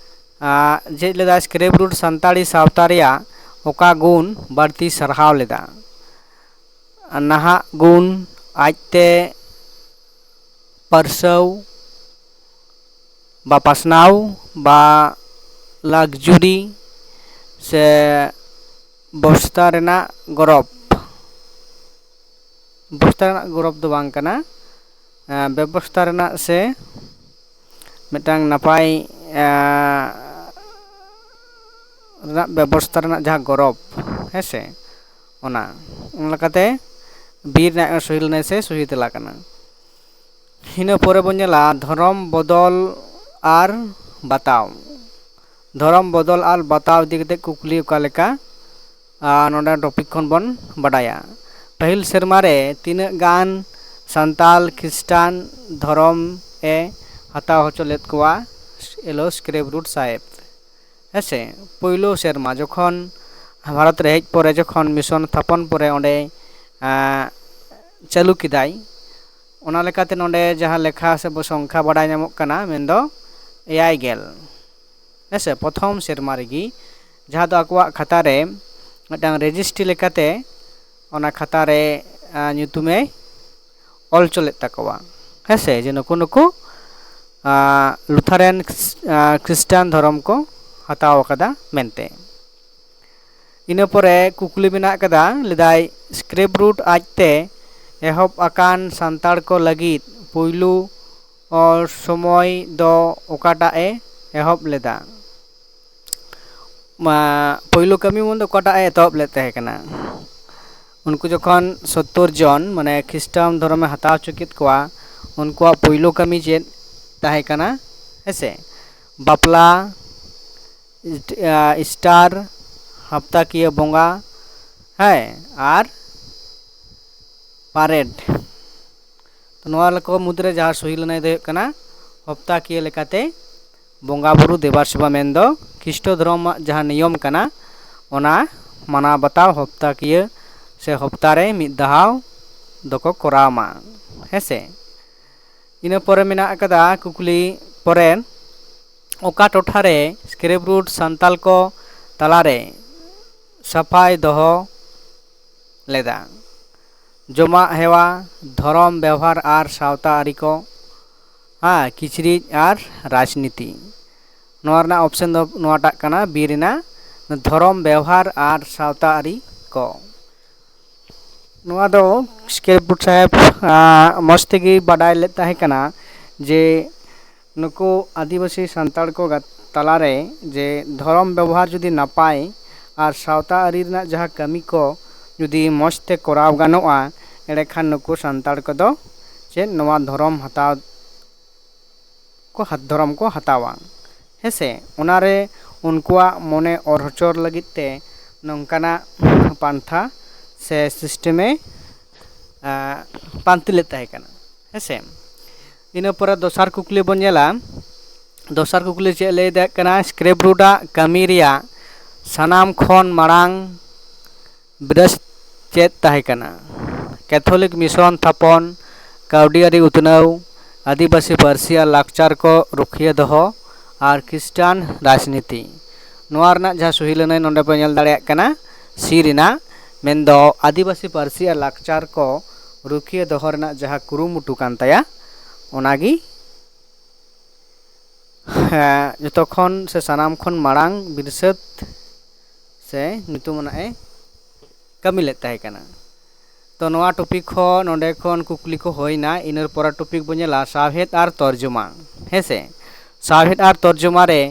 ᱟᱸ, ᱪᱮᱫ ᱞᱮᱫᱟ? ᱥᱠᱨᱮᱯ ᱨᱩᱴ ᱥᱟᱱᱛᱟᱲᱤ ᱥᱟᱶᱛᱟ ᱨᱮᱭᱟᱜ ᱚᱠᱟ ᱜᱩᱱ ᱵᱟᱹᱲᱛᱤ ᱥᱟᱨᱦᱟᱣ ᱞᱮᱫᱟ? ᱱᱟᱦᱟᱜ ᱜᱩᱱ, ᱟᱡᱛᱮ ᱯᱟᱹᱨᱥᱟᱹᱣ ᱵᱟ ᱯᱟᱥᱱᱟᱣ ᱵᱟ ᱞᱟᱠᱡᱩᱨᱤ ᱥᱮ ᱵᱚᱥᱛᱟ ᱨᱮᱱᱟᱜ ᱜᱚᱨᱚᱵᱽ᱾ ᱵᱚᱥᱛᱟ ᱨᱮᱱᱟᱜ ᱜᱚᱨᱚᱵᱽ ᱫᱚ ᱵᱟᱝ ᱠᱟᱱᱟ, ᱮᱸ, ᱵᱮᱵᱚᱥᱛᱟ ᱨᱮᱱᱟᱜ ᱥᱮ ᱢᱤᱫᱴᱟᱝ ᱱᱟᱯᱟᱭ, ᱮᱸ, ᱨᱮᱱᱟᱜ ᱵᱮᱵᱚᱥᱛᱟ ᱨᱮᱱᱟᱜ ᱡᱟᱦᱟᱸ ᱜᱚᱨᱚᱵᱽ, ᱦᱮᱸ ᱥᱮ, ᱚᱱᱟ, ᱚᱱᱟ ᱞᱮᱠᱟᱛᱮ ᱵᱤ ᱨᱮᱱᱟᱜ ᱥᱚᱦᱤ ᱞᱮᱱᱟᱭ ᱥᱮ ᱥᱚᱦᱤ ᱛᱮᱞᱟ ᱠᱟᱱᱟ᱾ ᱤᱱᱟᱹ ᱯᱚᱨᱮ ᱵᱚᱱ ᱧᱮᱞᱟ ᱫᱷᱚᱨᱚᱢ ᱵᱚᱫᱚᱞ ᱟᱨ ᱵᱟᱛᱟᱣ᱾ ᱫᱷᱚᱨᱚᱢ ᱵᱚᱫᱚᱞ ᱟᱨ ᱵᱟᱛᱟᱣ ᱤᱫᱤ ᱠᱟᱛᱮ ᱠᱩᱠᱞᱤ ᱚᱠᱟ ᱞᱮᱠᱟ, ᱟᱨ ᱱᱚᱰᱮ ᱴᱚᱯᱤᱠ ᱠᱷᱚᱱ ᱵᱚᱱ ᱵᱟᱰᱟᱭᱟ᱾ ᱯᱟᱹᱦᱤᱞ ᱥᱮᱨᱢᱟ ᱨᱮ ᱛᱤᱱᱟᱹᱜ ᱜᱟᱱ ᱥᱟᱱᱛᱟᱞ ᱠᱷᱨᱤᱥᱴᱟᱱ ᱫᱷᱚᱨᱚᱢ ᱮ ᱦᱟᱛᱟᱣ ᱦᱚᱪᱚ ᱞᱮᱫ ᱠᱚᱣᱟ? ᱮᱞᱳ ᱥᱠᱨᱮᱯ ᱨᱩᱴ ᱥᱟᱦᱮᱵᱽ᱾ ᱦᱮᱸᱥᱮ, ᱯᱳᱭᱞᱳ ᱥᱮᱨᱢᱟ ᱡᱚᱠᱷᱚᱱ ᱵᱷᱟᱨᱚᱛ ᱨᱮ ᱦᱮᱡ ᱯᱚᱨᱮ, ᱡᱚᱠᱷᱚᱱ ᱢᱤᱥᱚᱱ ᱛᱷᱟᱯᱚᱱ ᱯᱚᱨᱮ ᱚᱸᱰᱮ, ᱟᱸ, ᱪᱟᱹᱞᱩ ᱠᱮᱫᱟᱭ, ᱚᱱᱟ ᱞᱮᱠᱟᱛᱮ ᱱᱚᱰᱮ ᱡᱟᱦᱟᱸ ᱞᱮᱠᱷᱟ ᱥᱮ ᱵᱚ-, ᱥᱚᱝᱠᱷᱟ ᱵᱟᱰᱟᱭ ᱧᱟᱢᱚᱜ ᱠᱟᱱᱟ, ᱢᱮᱱᱫᱚ ᱮᱭᱟᱭ ᱜᱮᱞ᱾ ᱦᱮᱸᱥᱮ, ᱯᱨᱚᱛᱷᱚᱢ ᱥᱮᱨᱢᱟ ᱨᱮᱜᱮ, ᱡᱟᱦᱟᱸ ᱫᱚ ᱟᱠᱚᱣᱟᱜ ᱠᱷᱟᱛᱟ ᱨᱮ ᱢᱤᱫᱴᱟᱝ ᱨᱮᱡᱤᱥᱴᱨᱤ ᱞᱮᱠᱟᱛᱮ ᱚᱱᱟ ᱠᱷᱟᱛᱟ ᱨᱮ, ᱟᱸ, ᱧᱩᱛᱩᱢᱮ ᱚᱞ ᱦᱚᱪᱚ ᱞᱮᱫ ᱛᱟᱠᱚᱣᱟ, ᱦᱮᱸᱥᱮ, ᱡᱮ ᱱᱩᱠᱩ ᱱᱩᱠᱩ, ᱟᱸ, ᱞᱩᱛᱷᱟᱨᱮᱱ ᱠᱷᱨᱤᱥ-, ᱟᱸ, ᱠᱷᱨᱤᱥᱴᱟᱱ ᱫᱷᱚᱨᱚᱢ ᱠᱚ ᱦᱟᱛᱟᱣ ᱟᱠᱟᱫᱟ ᱢᱮᱱᱛᱮ᱾ ᱤᱱᱟᱹ ᱯᱚᱨᱮ ᱠᱩᱠᱞᱤ ᱢᱮᱱᱟᱜ ᱟᱠᱟᱫᱟ, ᱞᱟᱹᱭᱫᱟᱭ, ᱥᱠᱨᱮᱯ ᱨᱩᱴ ᱟᱡᱛᱮ ᱮᱦᱚᱵ ᱟᱠᱟᱱ ᱥᱟᱱᱛᱟᱲ ᱠᱚ ᱞᱟᱹᱜᱤᱫ ᱯᱩᱭᱞᱩ, ᱚ, ᱥᱚᱢᱚᱭ ᱫᱚ ᱚᱠᱟᱴᱟᱜ ᱮ ᱮᱦᱚᱵ ᱞᱮᱫᱟ? ᱢᱟ, ᱯᱳᱭᱞᱳ ᱠᱟᱹᱢᱤ ᱢᱚᱱ ᱫᱚ ᱚᱠᱟᱴᱟᱜ ᱮ ᱮᱛᱚᱦᱚᱵ ᱞᱮᱫ ᱛᱟᱦᱮᱸ ᱠᱟᱱᱟ? ᱩᱱᱠᱩ ᱡᱚᱠᱷᱚᱱ ᱥᱳᱛᱛᱳᱨ ᱡᱚᱱ, ᱢᱟᱱᱮ, ᱠᱷᱨᱤᱥᱴᱟᱱ ᱫᱷᱚᱨᱚᱢᱮ ᱦᱟᱛᱟᱣ ᱦᱚᱪᱚ ᱠᱮᱫ ᱠᱚᱣᱟ, ᱩᱱᱠᱩᱣᱟᱜ ᱯᱳᱭᱞᱳ ᱠᱟᱹᱢᱤ ᱪᱮᱫ ᱛᱟᱦᱮᱸ ᱠᱟᱱᱟ? ᱦᱮᱸᱥᱮ, ᱵᱟᱯᱞᱟ, ᱤᱥᱴ-, ᱟ, ᱤᱥᱴᱟᱨ, ᱦᱟᱯᱛᱟᱠᱤᱭᱟᱹ ᱵᱚᱸᱜᱟ, ᱦᱮᱸ, ᱟᱨ ᱯᱟᱨᱮᱰ᱾ ᱱᱚᱣᱟ ᱠᱚ ᱢᱩᱫᱽᱨᱮ ᱡᱟᱦᱟᱸ ᱥᱩᱦᱤ ᱞᱟᱹᱱᱟᱹᱭ ᱫᱚ ᱦᱩᱭᱩᱜ ᱠᱟᱱᱟ ᱦᱚᱯᱛᱟᱠᱤᱭᱟᱹ ᱞᱮᱠᱟᱛᱮ ᱵᱚᱸᱜᱟ ᱵᱩᱨᱩ ᱫᱮᱵᱟ ᱥᱮᱵᱟ, ᱢᱮᱱᱫᱚ ᱠᱷᱤᱥᱴᱚ ᱫᱷᱚᱨᱚᱢᱟᱜ ᱡᱟᱦᱟᱸ ᱱᱤᱭᱚᱢ ᱠᱟᱱᱟ, ᱚᱱᱟ ᱢᱟᱱᱟᱣ ᱵᱟᱛᱟᱣ ᱦᱚᱯᱛᱟᱠᱤᱭᱟᱹ ᱥᱮ ᱦᱚᱯᱛᱟ ᱨᱮ ᱢᱤᱫ ᱫᱷᱟᱣ ᱫᱚᱠᱚ ᱠᱚᱨᱟᱣ ᱢᱟ᱾ ᱦᱮᱸ ᱥᱮ? ᱤᱱᱟᱹ ᱯᱚᱨᱮ ᱢᱮᱱᱟᱜ ᱟᱠᱟᱫᱟ ᱠᱩᱠᱞᱤ ᱯᱚᱨᱮ, ᱚᱠᱟ ᱴᱚᱴᱷᱟ ᱨᱮ ᱥᱠᱨᱮᱯ ᱨᱩᱴ ᱥᱟᱱᱛᱟᱞ ᱠᱚ ᱛᱟᱞᱟᱨᱮ ᱥᱟᱯᱷᱟᱭ ᱫᱚᱦᱚ ᱞᱮᱫᱟ? ᱡᱚᱢᱟᱜ ᱦᱮᱣᱟ, ᱫᱷᱚᱨᱚᱢ ᱵᱮᱣᱦᱟᱨ ᱟᱨ ᱥᱟᱶᱛᱟ ᱟᱹᱨᱤ ᱠᱚ, ᱦᱮᱸ, ᱠᱤᱪᱨᱤᱡ ᱟᱨ ᱨᱟᱡᱽᱱᱤᱛᱤ᱾ ᱱᱚᱣᱟ ᱨᱮᱱᱟᱜ ᱚᱯᱥᱮᱱ ᱫᱚ ᱱᱚᱣᱟᱴᱟᱜ ᱠᱟᱱᱟ, ᱵᱤ ᱨᱮᱱᱟᱜ, ᱫᱷᱚᱨᱚᱢ ᱵᱮᱣᱦᱟᱨ ᱟᱨ ᱥᱟᱶᱛᱟ ᱟᱹᱨᱤ ᱠᱚ᱾ ᱱᱚᱣᱟ ᱫᱚ ᱥᱠᱨᱮᱯ ᱨᱩᱴ ᱥᱟᱦᱮᱵᱽ, ᱟᱸ, ᱢᱚᱡᱽ ᱛᱮᱜᱮ ᱵᱟᱰᱟᱭ ᱞᱮᱫ ᱛᱟᱦᱮᱸ ᱠᱟᱱᱟ ᱡᱮ ᱱᱩᱠᱩ ᱟᱹᱫᱤᱵᱟᱹᱥᱤ ᱥᱟᱱᱛᱟᱲ ᱠᱚ ᱜᱟ-, ᱛᱟᱞᱟᱨᱮ ᱡᱮ ᱫᱷᱚᱨᱚᱢ ᱵᱮᱵᱚᱦᱟᱨ ᱡᱩᱫᱤ ᱱᱟᱯᱟᱭ ᱟᱨ ᱥᱟᱶᱛᱟ ᱟᱹᱨᱤ ᱨᱮᱱᱟᱜ ᱡᱟᱦᱟᱸ ᱠᱟᱹᱢᱤ ᱠᱚ ᱡᱩᱫᱤ ᱢᱚᱡᱽ ᱛᱮ ᱠᱚᱨᱟᱣ ᱜᱟᱱᱚᱜᱼᱟ, ᱮᱸᱰᱮᱠᱷᱟᱱ ᱱᱩᱠᱩ ᱥᱟᱱᱛᱟᱲ ᱠᱚᱫᱚ ᱪᱮᱫ ᱱᱚᱣᱟ ᱫᱷᱚᱨᱚᱢ ᱦᱟᱛᱟᱣ ᱠᱚ ᱦᱟᱛ-, ᱫᱷᱚᱨᱚᱢ ᱠᱚ ᱦᱟᱛᱟᱣᱟ᱾ ᱦᱮᱸ ᱥᱮ? ᱚᱱᱟᱨᱮ ᱩᱱᱠᱩᱣᱟᱜ ᱢᱚᱱᱮ ᱚᱨ ᱦᱚᱪᱚᱨ ᱞᱟᱹᱜᱤᱫ ᱛᱮ ᱱᱚᱝᱠᱟᱱᱟᱜ ᱯᱟᱱᱛᱷᱟ ᱥᱮ ᱥᱤᱥᱴᱮᱢᱮ, ᱟᱸ, ᱯᱟᱱᱛᱮ ᱞᱮᱫ ᱛᱟᱦᱮᱸ ᱠᱟᱱᱟ᱾ ᱦᱮᱸ ᱥᱮ? ᱤᱱᱟᱹ ᱯᱚᱨᱮ ᱫᱚᱥᱟᱨ ᱠᱩᱠᱞᱤ ᱵᱚᱱ ᱧᱮᱞᱟ᱾ ᱫᱚᱥᱟᱨ ᱠᱩᱠᱞᱤ ᱪᱮᱫ ᱞᱟᱹᱭ ᱫᱟᱲᱮᱭᱟᱜ ᱠᱟᱱᱟ? ᱥᱠᱨᱮᱯ ᱨᱩᱴᱟᱜ ᱠᱟᱹᱢᱤ ᱨᱮᱭᱟᱜ ᱥᱟᱱᱟᱢ ᱠᱷᱚᱱ ᱢᱟᱲᱟᱝ ᱵᱤᱨᱟᱹᱥ ᱪᱮᱫ ᱛᱟᱦᱮᱸ ᱠᱟᱱᱟ? ᱠᱮᱛᱷᱚᱞᱤᱠ ᱢᱤᱥᱚᱱ ᱛᱷᱟᱯᱚᱱ, ᱠᱟᱹᱣᱰᱤ ᱟᱹᱨᱤ ᱩᱛᱱᱟᱹᱣ, ᱟᱹᱫᱤᱵᱟᱹᱥᱤ ᱯᱟᱹᱨᱥᱤ ᱟᱨ ᱞᱟᱠᱪᱟᱨ ᱠᱚ ᱨᱩᱠᱷᱤᱭᱟᱹ ᱫᱚᱦᱚ, ᱟᱨ ᱠᱷᱨᱤᱥᱴᱟᱱ ᱨᱟᱡᱽᱱᱤᱛᱤ᱾ ᱱᱚᱣᱟ ᱨᱮᱱᱟᱜ ᱡᱟᱦᱟᱸ ᱥᱩᱦᱤ ᱞᱟᱹᱱᱟᱹᱭ ᱱᱚᱰᱮ ᱵᱚᱱ ᱧᱮᱞ ᱫᱟᱲᱮᱭᱟᱜ ᱠᱟᱱᱟ, ᱥᱤ ᱨᱮᱱᱟᱜ, ᱢᱮᱱᱫᱚ ᱟᱹᱫᱤᱵᱟᱹᱥᱤ ᱯᱟᱹᱨᱥᱤ ᱟᱨ ᱞᱟᱠᱪᱟᱨ ᱠᱚ ᱨᱩᱠᱷᱤᱭᱟᱹ ᱫᱚᱦᱚ ᱨᱮᱱᱟᱜ ᱡᱟᱦᱟᱸ ᱠᱩᱨᱩᱢᱩᱴᱩ ᱠᱟᱱ ᱛᱟᱭᱟ, ᱚᱱᱟᱜᱮ, ᱦᱮᱸ, ᱡᱚᱛᱚ ᱠᱷᱚᱱ ᱥᱮ ᱥᱟᱱᱟᱢ ᱠᱷᱚᱱ ᱢᱟᱲᱟᱝ ᱵᱤᱨᱥᱟᱹᱛ ᱥᱮ ᱧᱩᱛᱩᱢ ᱟᱱᱟᱜ ᱮ ᱠᱟᱹᱢᱤ ᱞᱮᱫ ᱛᱟᱦᱮᱸ ᱠᱟᱱᱟ᱾ ᱛᱚ ᱱᱚᱣᱟ ᱴᱚᱯᱤᱠ ᱦᱚᱸ ᱱᱚᱰᱮ ᱠᱷᱚᱱ ᱠᱩᱠᱞᱤ ᱠᱚ ᱦᱩᱭᱱᱟ᱾ ᱤᱱᱟᱹ ᱯᱚᱨᱮ ᱴᱚᱯᱤᱠ ᱵᱚᱱ ᱧᱮᱞᱟ ᱥᱟᱶᱦᱮᱫ ᱟᱨ ᱛᱚᱨᱡᱚᱢᱟ᱾ ᱦᱮᱸ ᱥᱮ? ᱥᱟᱶᱦᱮᱫ ᱟᱨ ᱛᱚᱨᱡᱚᱢᱟ ᱨᱮ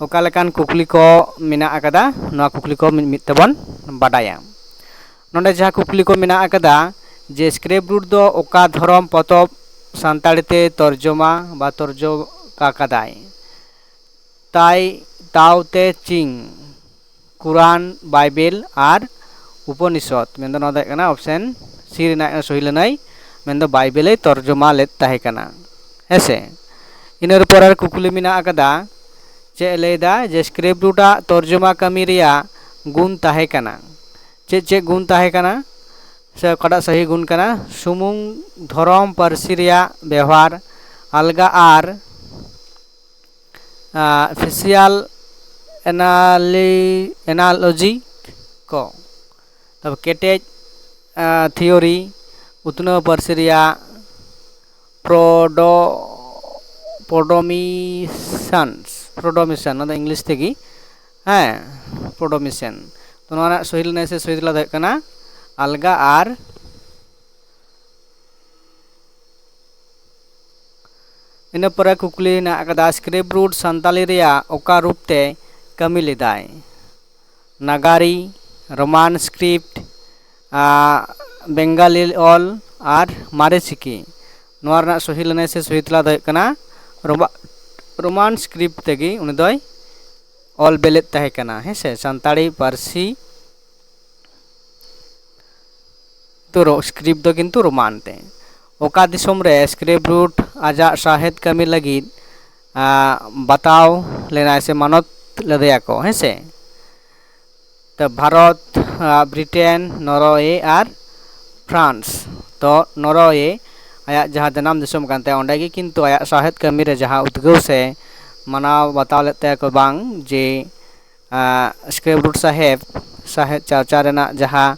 ᱚᱠᱟ ᱞᱮᱠᱟᱱ ᱠᱩᱠᱞᱤ ᱠᱚ ᱢᱮᱱᱟᱜ ᱟᱠᱟᱫᱟ, ᱱᱚᱣᱟ ᱠᱩᱠᱞᱤ ᱠᱚ ᱢᱤᱫ ᱢᱤᱫ ᱛᱮᱵᱚᱱ ᱵᱟᱰᱟᱭᱟ᱾ ᱱᱚᱰᱮ ᱡᱟᱦᱟᱸ ᱠᱩᱠᱞᱤ ᱠᱚ ᱢᱮᱱᱟᱜ ᱟᱠᱟᱫᱟ ᱡᱮ ᱥᱠᱨᱮᱯ ᱨᱩᱴ ᱫᱚ ᱚᱠᱟ ᱫᱷᱚᱨᱚᱢ ᱯᱚᱛᱚᱵ ᱥᱟᱱᱛᱟᱲᱤ ᱛᱮ ᱛᱚᱨᱡᱚᱢᱟ ᱵᱟ ᱛᱚᱨᱡᱚᱢᱟ ᱟᱠᱟᱫᱟᱭ? ᱛᱟᱭ, ᱛᱟᱣ ᱛᱮ ᱪᱤᱝ, ᱠᱩᱨᱟᱱ, ᱵᱟᱭᱵᱮᱞ ᱟᱨ ᱩᱯᱚᱱᱤᱥᱚᱫ, ᱢᱮᱱᱫᱚ ᱱᱚᱣᱟ ᱫᱚ ᱦᱩᱭᱩᱜ ᱠᱟᱱᱟ ᱚᱯᱥᱮᱱ ᱥᱤ ᱨᱮᱱᱟᱜ ᱥᱩᱦᱤ ᱞᱟᱹᱱᱟᱹᱭ᱾ ᱢᱮᱱᱫᱚ ᱵᱟᱭᱵᱮᱞᱮ ᱛᱚᱨᱡᱚᱢᱟ ᱞᱮᱫ ᱛᱟᱦᱮᱸ ᱠᱟᱱᱟ᱾ ᱦᱮᱸᱥᱮ? ᱤᱱᱟᱹ ᱯᱚᱨᱮ ᱟᱨ ᱠᱩᱠᱞᱤ ᱢᱮᱱᱟᱜ ᱟᱠᱟᱫᱟ, ᱪᱮᱫ ᱮ ᱞᱟᱹᱭᱫᱟ ᱡᱮ ᱥᱠᱨᱤᱯᱴ ᱨᱩᱴ ᱟᱜ ᱛᱚᱨᱡᱚᱢᱟ ᱠᱟᱹᱢᱤ ᱨᱮᱭᱟᱜ ᱜᱩᱱ ᱛᱟᱦᱮᱸ ᱠᱟᱱᱟ? ᱪᱮᱫ ᱪᱮᱫ ᱜᱩᱱ ᱛᱟᱦᱮᱸ ᱠᱟᱱᱟ ᱥᱮ ᱚᱠᱟᱴᱟᱜ ᱥᱟᱹᱦᱤ ᱜᱩᱱ ᱠᱟᱱᱟ? ᱥᱩᱢᱩᱝ ᱫᱷᱚᱨᱚᱢ ᱯᱟᱹᱨᱥᱤ ᱨᱮᱭᱟᱜ ᱵᱮᱣᱦᱟᱨ, ᱟᱞᱜᱟ ᱟᱨ ᱯᱷᱮᱥᱤᱭᱟᱞ ᱮᱱᱟᱞᱤ ᱮᱱᱟᱞᱚᱡᱤ ᱠᱚ, ᱛᱟᱨᱯᱚᱨ ᱠᱮᱴᱮᱡ ᱛᱷᱤᱭᱳᱨᱤ, ᱩᱛᱱᱟᱹᱣ ᱯᱟᱹᱨᱥᱤ ᱨᱮᱭᱟᱜ ᱯᱨᱚᱰᱚ ᱯᱨᱚᱰᱚᱢᱤᱥᱟᱱᱥ ᱯᱨᱚᱰᱚᱢᱤᱥᱟᱱ, ᱚᱱᱟ ᱫᱚ ᱤᱝᱞᱤᱥ ᱛᱮᱜᱮ, ᱦᱮᱸ, ᱯᱨᱚᱰᱚᱢᱤᱥᱟᱱ᱾ ᱛᱚ ᱱᱚᱣᱟ ᱨᱮᱱᱟᱜ ᱥᱚᱦᱤ ᱞᱮᱱᱟᱭ ᱥᱮ ᱥᱚᱦᱤ ᱛᱮᱞᱟ ᱫᱚ ᱦᱩᱭᱩᱜ ᱠᱟᱱᱟ ᱟᱞᱜᱟ ᱟᱨ ᱤᱱᱟᱹ ᱯᱚᱨᱮ ᱠᱩᱠᱞᱤ ᱦᱮᱱᱟᱜ ᱟᱠᱟᱫᱟ, ᱥᱠᱨᱤᱯᱴ ᱨᱩᱴ ᱥᱟᱱᱛᱟᱞᱤ ᱨᱮᱭᱟᱜ ᱚᱠᱟ ᱨᱩᱯ ᱛᱮ ᱠᱟᱹᱢᱤ ᱞᱮᱫᱟᱭ? ᱱᱟᱜᱟᱨᱤ, ᱨᱳᱢᱟᱱ ᱥᱠᱨᱤᱯᱴ, ᱵᱮᱝᱜᱟᱞᱤ ᱚᱞ ᱟᱨ ᱢᱟᱨᱮ ᱪᱤᱠᱤ᱾ ᱱᱚᱣᱟ ᱨᱮᱱᱟᱜ ᱥᱚᱦᱤ ᱞᱮᱱᱟᱭ ᱥᱮ ᱥᱚᱦᱤ ᱛᱮᱞᱟ ᱫᱚ ᱦᱩᱭᱩᱜ ᱠᱟᱱᱟ ᱨᱳᱢᱟ- ᱨᱳᱢᱟᱱ ᱥᱠᱨᱤᱯᱴ ᱛᱮᱜᱮ ᱩᱱᱤ ᱫᱚᱭ ᱚᱞ ᱵᱮᱞᱮᱫ ᱛᱟᱦᱮᱸ ᱠᱟᱱᱟ, ᱦᱮᱸ ᱥᱮ, ᱥᱟᱱᱛᱟᱲᱤ ᱯᱟᱹᱨᱥᱤ ᱛᱚ ᱨᱚ- ᱥᱠᱨᱤᱯᱴ ᱫᱚ ᱠᱤᱱᱛᱩ ᱨᱳᱢᱟᱱ ᱛᱮ᱾ ᱚᱠᱟ ᱫᱤᱥᱚᱢ ᱨᱮ ᱥᱠᱨᱤᱯᱴ ᱨᱩᱴ ᱟᱡᱟᱜ ᱥᱟᱶᱦᱮᱫ ᱠᱟᱹᱢᱤ ᱞᱟᱹᱜᱤᱫ ᱵᱟᱛᱟᱣ ᱞᱮᱱᱟᱭ ᱥᱮ ᱢᱟᱱᱚᱛ ᱞᱮᱫᱮᱭᱟᱠᱚ, ᱦᱮᱸ ᱥᱮ? ᱛᱚ ᱵᱷᱟᱨᱚᱛ, ᱵᱨᱤᱴᱮᱱ, ᱱᱚᱨᱳᱭᱮ ᱟᱨ ᱯᱷᱨᱟᱱᱥ᱾ ᱛᱚ ᱱᱚᱨᱳᱭᱮ ᱟᱭᱟᱜ ᱡᱟᱦᱟᱸ ᱡᱟᱱᱟᱢ ᱫᱤᱥᱚᱢ ᱠᱟᱱ ᱛᱟᱭᱟ, ᱚᱸᱰᱮ ᱜᱮ ᱠᱤᱱᱛᱩ ᱟᱭᱟᱜ ᱥᱟᱶᱦᱮᱫ ᱠᱟᱹᱢᱤ ᱨᱮ ᱡᱟᱦᱟᱸ ᱩᱫᱽᱜᱟᱹᱣ ᱥᱮ ᱢᱟᱱᱟᱣ ᱵᱟᱛᱟᱣ ᱞᱮᱫ ᱛᱟᱭᱟ ᱠᱚ ᱵᱟᱝ ᱡᱮ ᱥᱠᱨᱤᱯᱴ ᱨᱩᱴ ᱥᱟᱦᱮᱵᱽ ᱥᱟᱶᱦᱮᱫ ᱪᱟᱨᱪᱟ ᱨᱮᱱᱟᱜ ᱡᱟᱦᱟᱸ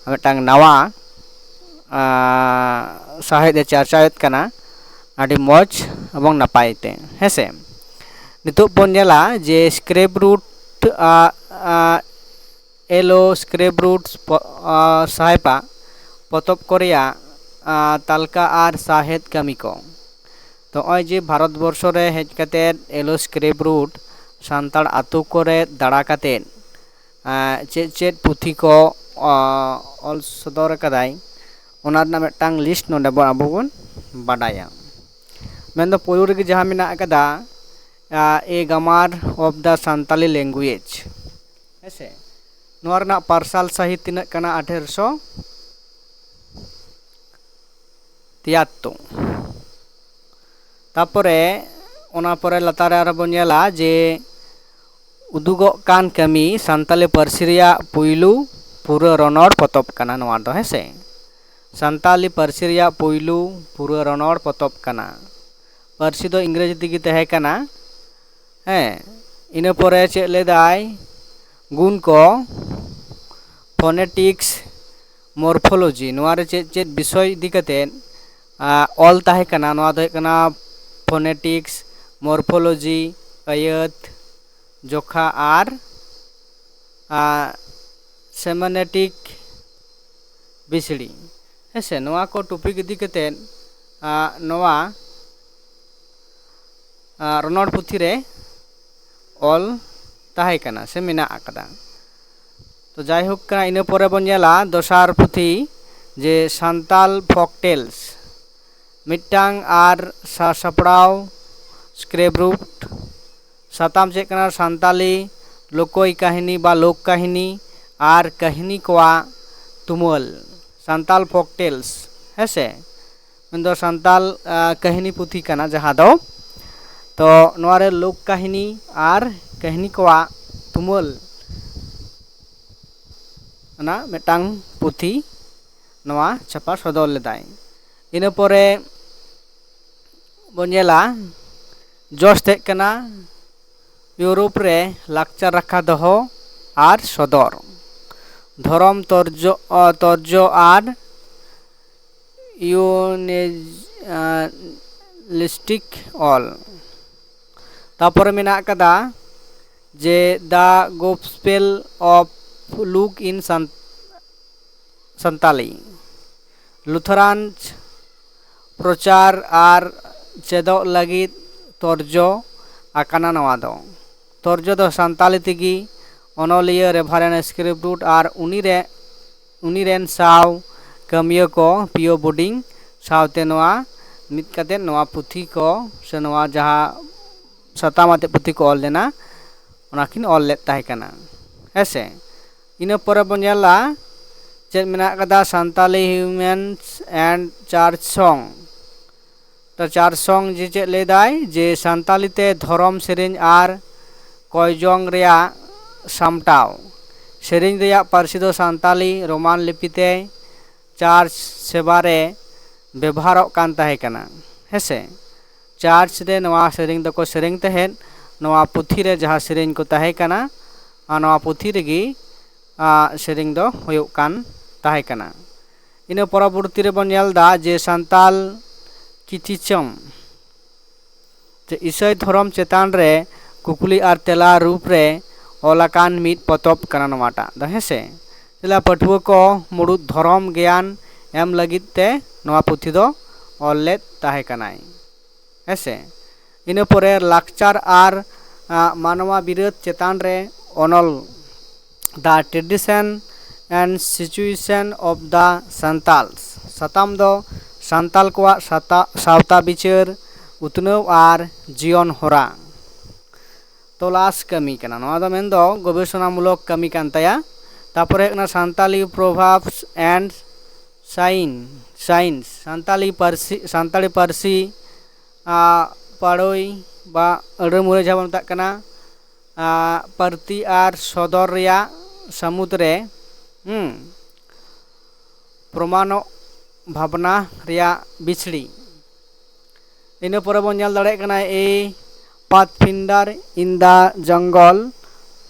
ᱢᱤᱫᱴᱟᱝ ᱱᱟᱣᱟ ᱥᱟᱶᱦᱮᱫ ᱮ ᱪᱟᱨᱪᱟᱣᱮᱫ ᱠᱟᱱᱟ, ᱟᱹᱰᱤ ᱢᱚᱡᱽ ᱮᱵᱚᱝ ᱱᱟᱯᱟᱭ ᱛᱮ, ᱦᱮᱸ ᱥᱮ᱾ ᱱᱤᱛᱚᱜ ᱵᱚᱱ ᱧᱮᱞᱟ ᱡᱮ ᱥᱠᱨᱤᱯᱴ ᱨᱩᱴ ᱮᱞᱳ ᱥᱠᱨᱤᱯᱴ ᱨᱩᱴ ᱥᱟᱦᱮᱵᱟᱜ ᱯᱚᱛᱚᱵ ᱠᱚ ᱨᱮᱭᱟᱜ ᱛᱟᱞᱠᱟ ᱟᱨ ᱥᱟᱶᱦᱮᱫ ᱠᱟᱹᱢᱤ ᱠᱚ᱾ ᱛᱚ ᱱᱚᱜᱼᱚᱭ ᱡᱮ ᱵᱷᱟᱨᱚᱛ ᱵᱚᱨᱥᱚ ᱨᱮ ᱦᱮᱡ ᱠᱟᱛᱮᱫ ᱮᱞᱳ ᱥᱠᱨᱤᱯᱴ ᱨᱩᱴ ᱥᱟᱱᱛᱟᱲ ᱟᱛᱳ ᱠᱚᱨᱮ ᱫᱟᱬᱟ ᱠᱟᱛᱮᱫ ᱪᱮᱫ ᱪᱮᱫ ᱯᱩᱛᱷᱤ ᱠᱚ ᱚᱞ ᱥᱚᱫᱚᱨ ᱟᱠᱟᱫᱟᱭ, ᱚᱱᱟ ᱨᱮᱱᱟᱜ ᱢᱤᱫᱴᱟᱝ ᱞᱤᱥᱴ ᱱᱚᱰᱮ ᱵᱚᱱ ᱟᱵᱚ ᱵᱚᱱ ᱵᱟᱰᱟᱭᱟ᱾ ᱢᱮᱱᱫᱚ ᱯᱳᱭᱞᱳ ᱨᱮᱜᱮ ᱡᱟᱦᱟᱸ ᱢᱮᱱᱟᱜ ᱟᱠᱟᱫᱟ ᱮ grammar of the Santali language, ᱦᱮᱸᱥᱮ᱾ ᱱᱚᱣᱟ ᱨᱮᱱᱟᱜ ᱯᱟᱨᱥᱟᱞ ᱥᱟᱹᱦᱤᱛ ᱛᱤᱱᱟᱹᱜ ᱠᱟᱱᱟ? ᱟᱴᱷᱮᱨᱚᱥᱚ ᱛᱮᱭᱟᱛᱛᱩ᱾ ᱛᱟᱯᱚᱨᱮ ᱚᱱᱟ ᱯᱚᱨᱮ ᱞᱟᱛᱟᱨ ᱨᱮ ᱟᱨᱦᱚᱸ ᱵᱚᱱ ᱧᱮᱞᱟ ᱡᱮ ᱩᱫᱩᱜᱚᱜ ᱠᱟᱱ ᱠᱟᱹᱢᱤ ᱥᱟᱱᱛᱟᱞᱤ ᱯᱟᱹᱨᱥᱤ ᱨᱮᱭᱟᱜ ᱯᱩᱭᱞᱩ ᱯᱩᱨᱟᱹ ᱨᱚᱱᱚᱲ ᱯᱚᱛᱚᱵ ᱠᱟᱱᱟ ᱱᱚᱣᱟ ᱫᱚ, ᱦᱮᱸ ᱥᱮ? ᱥᱟᱱᱛᱟᱞᱤ ᱯᱟᱹᱨᱥᱤ ᱨᱮᱭᱟᱜ ᱯᱩᱭᱞᱩ ᱯᱩᱨᱟᱹ ᱨᱚᱱᱚᱲ ᱯᱚᱛᱚᱵ ᱠᱟᱱᱟ᱾ ᱯᱟᱹᱨᱥᱤ ᱫᱚ ᱤᱝᱨᱮᱡᱤ ᱛᱮᱜᱮ ᱛᱟᱦᱮᱸ ᱠᱟᱱᱟ᱾ ᱦᱮᱸ, ᱤᱱᱟᱹ ᱯᱚᱨᱮ ᱪᱮᱫ ᱞᱮᱫᱟᱭ? ᱜᱩᱱ ᱠᱚ, phonetics, morphology, ᱱᱚᱣᱟ ᱨᱮ ᱪᱮᱫ ᱪᱮᱫ ᱵᱤᱥᱚᱭ ᱤᱫᱤ ᱠᱟᱛᱮᱫ, ᱟ, ᱚᱞ ᱛᱟᱦᱮᱸ ᱠᱟᱱᱟ? ᱱᱚᱣᱟ ᱫᱚ ᱦᱩᱭᱩᱜ ᱠᱟᱱᱟ phonetics, morphology, ᱟᱹᱭᱟᱹᱛ, ᱡᱚᱠᱷᱟ ᱟᱨ, ᱟ, semantic ᱵᱤᱥᱲᱤ᱾ ᱦᱮᱸ ᱥᱮ, ᱱᱚᱣᱟ ᱠᱚ topic ᱤᱫᱤ ᱠᱟᱛᱮᱫ, ᱟ, ᱱᱚᱣᱟ, ᱟ, ᱨᱚᱱᱚᱲ ᱯᱩᱛᱷᱤ ᱨᱮ ᱚᱞ ᱛᱟᱦᱮᱸ ᱠᱟᱱᱟ ᱥᱮ ᱢᱮᱱᱟᱜ ᱟᱠᱟᱫᱟ᱾ ᱛᱚ ᱡᱟᱭᱦᱳᱠ ᱠᱟᱱᱟ, ᱤᱱᱟᱹ ᱯᱚᱨᱮ ᱵᱚᱱ ᱧᱮᱞᱟ ᱫᱚᱥᱟᱨ ᱯᱩᱛᱷᱤ, ᱡᱮ ᱥᱟᱱᱛᱟᱞ folk tales, ᱢᱤᱫᱴᱟᱝ ᱟᱨ ᱥᱟ-, ᱥᱟᱯᱲᱟᱣ scrap root᱾ ᱥᱟᱛᱟᱢ ᱪᱮᱫ ᱠᱟᱱᱟ? ᱥᱟᱱᱛᱟᱞᱤ ᱞᱳᱠᱚᱭ ᱠᱟᱹᱦᱱᱤ ᱵᱟ ᱞᱳᱠ ᱠᱟᱹᱦᱱᱤ ᱟᱨ ᱠᱟᱹᱦᱱᱤ ᱠᱚᱣᱟᱜ ᱛᱩᱢᱟᱹᱞ, ᱥᱟᱱᱛᱟᱞ folk tales, ᱦᱮᱸ ᱥᱮ? ᱢᱮᱱᱫᱚ ᱥᱟᱱᱛᱟᱞ, ᱟ, ᱠᱟᱹᱦᱱᱤ ᱯᱩᱛᱷᱤ ᱠᱟᱱᱟ ᱡᱟᱦᱟᱸ ᱫᱚ᱾ ᱛᱚ ᱱᱚᱣᱟ ᱨᱮ ᱞᱳᱠ ᱠᱟᱹᱦᱱᱤ ᱟᱨ ᱠᱟᱹᱦᱱᱤ ᱠᱚᱣᱟᱜ ᱛᱩᱢᱟᱹᱞ, ᱚᱱᱟ ᱢᱤᱫᱴᱟᱝ ᱯᱩᱛᱷᱤ ᱱᱚᱣᱟ ᱪᱷᱟᱯᱟ ᱥᱚᱫᱚᱨ ᱞᱮᱫᱟᱭ᱾ ᱤᱱᱟᱹ ᱯᱚᱨᱮ ᱵᱚᱱ ᱧᱮᱞᱟ, ᱡᱚᱥ ᱛᱟᱦᱮᱸ ᱠᱟᱱᱟ ᱤᱭᱩᱨᱳᱯ ᱨᱮ ᱞᱟᱠᱪᱟᱨ ᱨᱟᱠᱷᱟ ᱫᱚᱦᱚ ᱟᱨ ᱥᱚᱫᱚᱨ, ᱫᱷᱚᱨᱚᱢ ᱛᱚᱨᱡᱚ, ᱚ, ᱛᱚᱨᱡᱚ ᱟᱨ ᱤᱭᱩᱱᱮᱡ-, ᱟ, ᱞᱤᱥᱴᱤᱠ ᱚᱞ᱾ ᱛᱟᱯᱚᱨᱮ ᱢᱮᱱᱟᱜ ᱟᱠᱟᱫᱟ ᱡᱮ The Gospel of Luke in San-, Santali, ᱞᱩᱛᱷᱟᱨᱟᱱ ᱯᱨᱚᱪᱟᱨ ᱟᱨ ᱪᱮᱫᱚᱜ ᱞᱟᱹᱜᱤᱫ ᱛᱚᱨᱡᱚ ᱟᱠᱟᱱᱟ ᱱᱚᱣᱟ ᱫᱚ᱾ ᱛᱚᱨᱡᱚ ᱫᱚ ᱥᱟᱱᱛᱟᱞᱤ ᱛᱮᱜᱮ ᱚᱱᱚᱞᱤᱭᱟᱹ ᱨᱮᱵᱷᱟᱨᱮᱱᱰ ᱥᱠᱨᱤᱯᱴ ᱨᱩᱴ ᱟᱨ ᱩᱱᱤ ᱨᱮ, ᱩᱱᱤ ᱨᱮᱱ ᱥᱟᱶ ᱠᱟᱹᱢᱤᱭᱟᱹ ᱠᱚ ᱯᱤᱭᱳ ᱵᱳᱰᱤᱝ ᱥᱟᱶᱛᱮ ᱱᱚᱣᱟ ᱢᱤᱫ ᱠᱟᱛᱮᱫ ᱱᱚᱣᱟ ᱯᱩᱛᱷᱤ ᱠᱚ ᱥᱮ ᱱᱚᱣᱟ ᱡᱟᱦᱟᱸ ᱥᱟᱛᱟᱢ ᱟᱛᱮᱫ ᱯᱩᱛᱷᱤ ᱠᱚ ᱚᱞ ᱞᱮᱱᱟ, ᱚᱱᱟ ᱠᱤᱱ ᱚᱞ ᱞᱮᱫ ᱛᱟᱦᱮᱸ ᱠᱟᱱᱟ, ᱦᱮᱸ ᱥᱮ᱾ ᱤᱱᱟᱹ ᱯᱚᱨᱮ ᱵᱚᱱ ᱧᱮᱞᱟ ᱪᱮᱫ ᱢᱮᱱᱟᱜ ᱠᱟᱫᱟ? Santali Humans and Church Song. ᱛᱚ ᱪᱟᱨ ᱥᱚᱝ ᱡᱮ ᱪᱮᱫ ᱞᱟᱹᱭᱫᱟᱭ ᱡᱮ ᱥᱟᱱᱛᱟᱞᱤ ᱛᱮ ᱫᱷᱚᱨᱚᱢ ᱥᱮᱨᱮᱧ ᱟᱨ ᱠᱚᱭᱡᱚᱝ ᱨᱮᱭᱟᱜ ᱥᱟᱢᱴᱟᱣ᱾ ᱥᱮᱨᱮᱧ ᱨᱮᱭᱟᱜ ᱯᱟᱹᱨᱥᱤ ᱫᱚ ᱥᱟᱱᱛᱟᱞᱤ ᱨᱳᱢᱟᱱ ᱞᱤᱯᱤ ᱛᱮ ᱪᱟᱨᱪ ᱥᱮᱵᱟ ᱨᱮ ᱵᱮᱵᱚᱦᱟᱨᱚᱜ ᱠᱟᱱ ᱛᱟᱦᱮᱸ ᱠᱟᱱᱟ᱾ ᱦᱮᱸᱥᱮ, ᱪᱟᱨᱪ ᱨᱮ ᱱᱚᱣᱟ ᱥᱮᱨᱮᱧ ᱫᱚᱠᱚ ᱥᱮᱨᱮᱧ ᱛᱟᱦᱮᱸᱫ᱾ ᱱᱚᱣᱟ ᱯᱩᱛᱷᱤ ᱨᱮ ᱡᱟᱦᱟᱸ ᱥᱮᱨᱮᱧ ᱠᱚ ᱛᱟᱦᱮᱸ ᱠᱟᱱᱟ, ᱟᱨ ᱱᱚᱣᱟ ᱯᱩᱛᱷᱤ ᱨᱮᱜᱮ ᱟᱜ ᱥᱮᱨᱮᱧ ᱫᱚ ᱦᱩᱭᱩᱜ ᱠᱟᱱ ᱛᱟᱦᱮᱸ ᱠᱟᱱᱟ᱾ ᱤᱱᱟᱹ ᱯᱚᱨᱚᱵᱚᱨᱛᱤ ᱨᱮᱵᱚᱱ ᱧᱮᱞ ᱮᱫᱟ ᱡᱮ ᱥᱟᱱᱛᱟᱞ ᱠᱤᱛᱤᱪᱚᱢ, ᱡᱮ ᱤᱥᱟᱹᱭ ᱫᱷᱚᱨᱚᱢ ᱪᱮᱛᱟᱱ ᱨᱮ ᱠᱩᱠᱞᱤ ᱟᱨ ᱛᱮᱞᱟ ᱨᱩᱯ ᱨᱮ ᱚᱞ ᱟᱠᱟᱱ ᱢᱤᱫ ᱯᱚᱛᱚᱵ ᱠᱟᱱᱟ ᱱᱚᱣᱟᱴᱟᱜ ᱫᱚ, ᱦᱮᱸ ᱥᱮ᱾ ᱪᱮᱫᱟᱜ ᱯᱟᱹᱴᱷᱩᱣᱟᱹ ᱠᱚ ᱢᱩᱲᱩᱫ ᱫᱷᱚᱨᱚᱢ ᱜᱮᱭᱟᱱ ᱮᱢ ᱞᱟᱹᱜᱤᱫ ᱛᱮ ᱱᱚᱣᱟ ᱯᱩᱛᱷᱤ ᱫᱚ ᱚᱞ ᱞᱮᱫ ᱛᱟᱦᱮᱸ ᱠᱟᱱᱟᱭ, ᱦᱮᱸ ᱥᱮ᱾ ᱤᱱᱟᱹ ᱯᱚᱨᱮ ᱞᱟᱠᱪᱟᱨ ᱟᱨ ᱟᱜ ᱢᱟᱱᱣᱟ ᱵᱤᱨᱟᱹᱫ ᱪᱮᱛᱟᱱ ᱨᱮ ᱚᱱᱚᱞ, The Tradition and Situation of the Santals᱾ ᱥᱟᱛᱟᱢ ᱫᱚ ᱥᱟᱱᱛᱟᱞ ᱠᱚᱣᱟᱜ ᱥᱟᱛᱟ-, ᱥᱟᱶᱛᱟ ᱵᱤᱪᱟᱹᱨ, ᱩᱛᱱᱟᱹᱣ ᱟᱨ ᱡᱤᱭᱚᱱ ᱦᱚᱨᱟ᱾ ᱛᱚᱞᱟᱥ ᱠᱟᱹᱢᱤ ᱠᱟᱱᱟ᱾ ᱱᱚᱣᱟ ᱫᱚ ᱢᱮᱱᱫᱚ ᱜᱚᱵᱮᱥᱚᱱᱟᱢᱩᱞᱚᱠ ᱠᱟᱹᱢᱤ ᱠᱟᱱ ᱛᱟᱭᱟ᱾ ᱛᱟᱨᱯᱚᱨᱮ ᱦᱩᱭᱩᱜ ᱠᱟᱱᱟ Santali Proverbs and Sign-, Signs, Santali ᱯᱟᱹᱨᱥᱤ, ᱥᱟᱱᱛᱟᱲᱤ ᱯᱟᱹᱨᱥᱤ ᱟᱜ ᱯᱟᱲᱳᱭ ᱵᱟ ᱟᱹᱲᱟᱹ ᱢᱩᱨᱟᱹ ᱡᱟᱦᱟᱸ ᱵᱚᱱ ᱢᱮᱛᱟᱜ ᱠᱟᱱᱟ, ᱟᱜ ᱯᱟᱹᱨᱛᱤ ᱟᱨ ᱥᱚᱫᱚᱨ ᱨᱮᱭᱟᱜ ᱥᱟᱹᱢᱩᱫ ᱨᱮ, ᱦᱩᱸ, ᱯᱨᱚᱢᱟᱱᱚᱜ ᱵᱷᱟᱵᱽᱱᱟ ᱨᱮᱭᱟᱜ ᱵᱤᱪᱷᱲᱤ᱾ ᱤᱱᱟᱹ ᱯᱚᱨᱮ ᱵᱚᱱ ᱧᱮᱞ ᱫᱟᱲᱮᱭᱟᱜ ᱠᱟᱱᱟ A Pathfinder in the Jungle,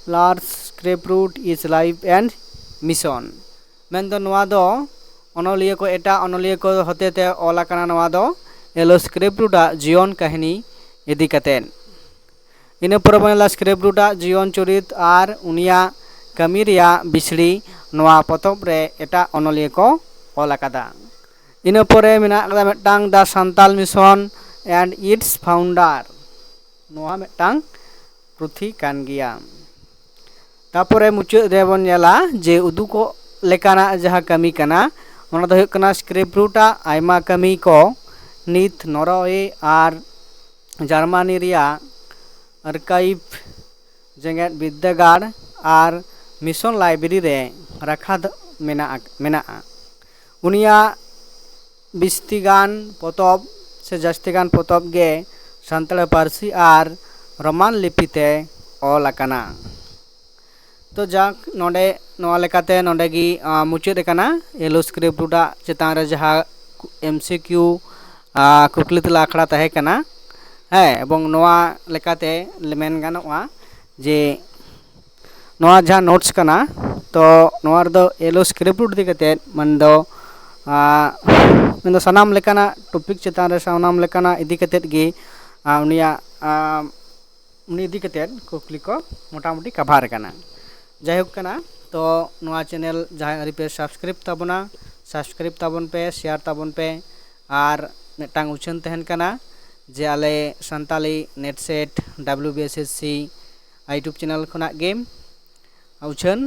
Lars Scripps Root is Life and Mission᱾ ᱢᱮᱱᱫᱚ ᱱᱚᱣᱟ ᱫᱚ ᱚᱱᱚᱞᱤᱭᱟᱹ ᱠᱚ, ᱮᱴᱟᱜ ᱚᱱᱚᱞᱤᱭᱟᱹ ᱠᱚ ᱦᱚᱛᱮᱛᱮ ᱚᱞ ᱟᱠᱟᱱᱟ ᱱᱚᱣᱟ ᱫᱚ ᱮᱞᱳ ᱥᱠᱨᱤᱯᱴ ᱨᱩᱴ ᱟᱜ ᱡᱤᱭᱚᱱ ᱠᱟᱹᱦᱱᱤ ᱤᱫᱤ ᱠᱟᱛᱮᱫ᱾ ᱤᱱᱟᱹ ᱯᱚᱨᱮ ᱵᱚᱱ ᱧᱮᱞᱟ ᱥᱠᱨᱤᱯᱴ ᱨᱩᱴ ᱟᱜ ᱡᱤᱭᱚᱱ ᱪᱚᱨᱤᱛ ᱟᱨ ᱩᱱᱤᱭᱟᱜ ᱠᱟᱹᱢᱤ ᱨᱮᱭᱟᱜ ᱵᱤᱥᱲᱤ ᱱᱚᱣᱟ ᱯᱚᱛᱚᱵ ᱨᱮ ᱮᱴᱟᱜ ᱚᱱᱚᱞᱤᱭᱟᱹ ᱠᱚ ᱚᱞ ᱟᱠᱟᱫᱟ᱾ ᱤᱱᱟᱹ ᱯᱚᱨᱮ ᱢᱮᱱᱟᱜ ᱟᱠᱟᱫᱟ ᱢᱤᱫᱴᱟᱝ The Santal Mission and Its Founder᱾ ᱱᱚᱣᱟ ᱢᱤᱫᱴᱟᱝ ᱯᱩᱛᱷᱤ ᱠᱟᱱ ᱜᱮᱭᱟ᱾ ᱛᱟᱯᱚᱨᱮ ᱢᱩᱪᱟᱹᱫ ᱨᱮᱵᱚᱱ ᱧᱮᱞᱟ ᱡᱮ ᱩᱫᱩᱜᱚᱜ ᱞᱮᱠᱟᱱᱟᱜ ᱡᱟᱦᱟᱸ ᱠᱟᱹᱢᱤ ᱠᱟᱱᱟ, ᱚᱱᱟ ᱫᱚ ᱦᱩᱭᱩᱜ ᱠᱟᱱᱟ ᱥᱠᱨᱤᱯᱴ ᱨᱩᱴ ᱟᱜ ᱟᱭᱢᱟ ᱠᱟᱹᱢᱤ ᱠᱚ ᱱᱤᱛ ᱱᱚᱨᱳᱭᱮ ᱟᱨ ᱡᱟᱨᱢᱟᱱᱤ ᱨᱮᱭᱟᱜ ᱟᱨᱠᱟᱭᱤᱵᱷ, ᱡᱮᱜᱮᱛ ᱵᱤᱨᱫᱟᱹᱜᱟᱲ ᱟᱨ ᱢᱤᱥᱚᱱ ᱞᱟᱭᱵᱨᱮᱨᱤ ᱨᱮ ᱨᱟᱠᱷᱟ ᱫᱚ-, ᱢᱮᱱᱟᱜ ᱢᱮᱱᱟᱜᱼᱟ᱾ ᱩᱱᱤᱭᱟᱜ ᱵᱤᱥᱛᱤ ᱜᱟᱱ ᱯᱚᱛᱚᱵ ᱥᱮ ᱡᱟᱹᱥᱛᱤ ᱜᱟᱱ ᱯᱚᱛᱚᱵ ᱜᱮ ᱥᱟᱱᱛᱟᱲᱤ ᱯᱟᱹᱨᱥᱤ ᱟᱨ ᱨᱳᱢᱟᱱ ᱞᱤᱯᱤ ᱛᱮ ᱚᱞ ᱟᱠᱟᱱᱟ᱾ ᱛᱚ ᱡᱟᱠ, ᱱᱚᱰᱮ ᱱᱚᱣᱟ ᱞᱮᱠᱟᱛᱮ ᱱᱚᱰᱮ ᱜᱮ ᱢᱩᱪᱟᱹᱫ ᱟᱠᱟᱱᱟ ᱮᱞᱳ ᱥᱠᱨᱤᱯᱴ ᱟᱜ ᱪᱮᱛᱟᱱ ᱨᱮ ᱡᱟᱦᱟᱸ ᱮᱢ ᱥᱤ ᱠᱤᱭᱩ ᱠᱩᱠᱞᱤ ᱛᱮᱞᱟ ᱟᱠᱷᱲᱟ ᱛᱟᱦᱮᱸ ᱠᱟᱱᱟ᱾ ᱦᱮᱸ, ᱮᱵᱚᱝ ᱱᱚᱣᱟ ᱞᱮᱠᱟᱛᱮ ᱢᱮᱱ ᱜᱟᱱᱚᱜᱼᱟ ᱡᱮ ᱱᱚᱣᱟ ᱡᱟᱦᱟᱸ ᱱᱳᱴᱥ ᱠᱟᱱᱟ, ᱛᱚ ᱱᱚᱣᱟ ᱨᱮᱫᱚ ᱮᱞᱳ ᱥᱠᱨᱤᱯᱴ ᱤᱫᱤ ᱠᱟᱛᱮᱫ ᱢᱮᱱᱫᱚ ᱢᱮᱱᱫᱚ ᱥᱟᱱᱟᱢ ᱞᱮᱠᱟᱱᱟᱜ ᱴᱚᱯᱤᱠ ᱪᱮᱛᱟᱱ ᱨᱮ ᱥᱟᱱᱟᱢ ᱞᱮᱠᱟᱱᱟᱜ ᱤᱫᱤ ᱠᱟᱛᱮᱫ ᱜᱮ ᱩᱱᱤᱭᱟᱜ ᱩᱱᱤ ᱤᱫᱤ ᱠᱟᱛᱮᱫ ᱠᱩᱠᱞᱤ ᱠᱚ ᱢᱚᱴᱟᱢᱩᱴᱤ ᱠᱟᱵᱷᱟᱨ ᱟᱠᱟᱱᱟ᱾ ᱡᱟᱭᱦᱳᱠ ᱠᱟᱱᱟ, ᱛᱚ ᱱᱚᱣᱟ ᱪᱮᱱᱮᱞ ᱡᱟᱦᱟᱸᱭ ᱟᱹᱣᱨᱤ ᱯᱮ ᱥᱟᱵᱥᱠᱨᱟᱭᱤᱵ ᱛᱟᱵᱚᱱᱟ, ᱥᱟᱵᱥᱠᱨᱟᱭᱤᱵ ᱛᱟᱵᱚᱱ ᱯᱮ, ᱥᱮᱭᱟᱨ ᱛᱟᱵᱚᱱ ᱯᱮ, ᱟᱨ ᱢᱤᱫᱴᱟᱝ ᱩᱪᱷᱟᱹᱱ ᱛᱟᱦᱮᱱ ᱠᱟᱱᱟ ᱡᱮ ᱟᱞᱮ Santali net set W B S S C YouTube channel ᱠᱷᱚᱱᱟᱜ ᱜᱮ ᱩᱪᱷᱟᱹᱱ,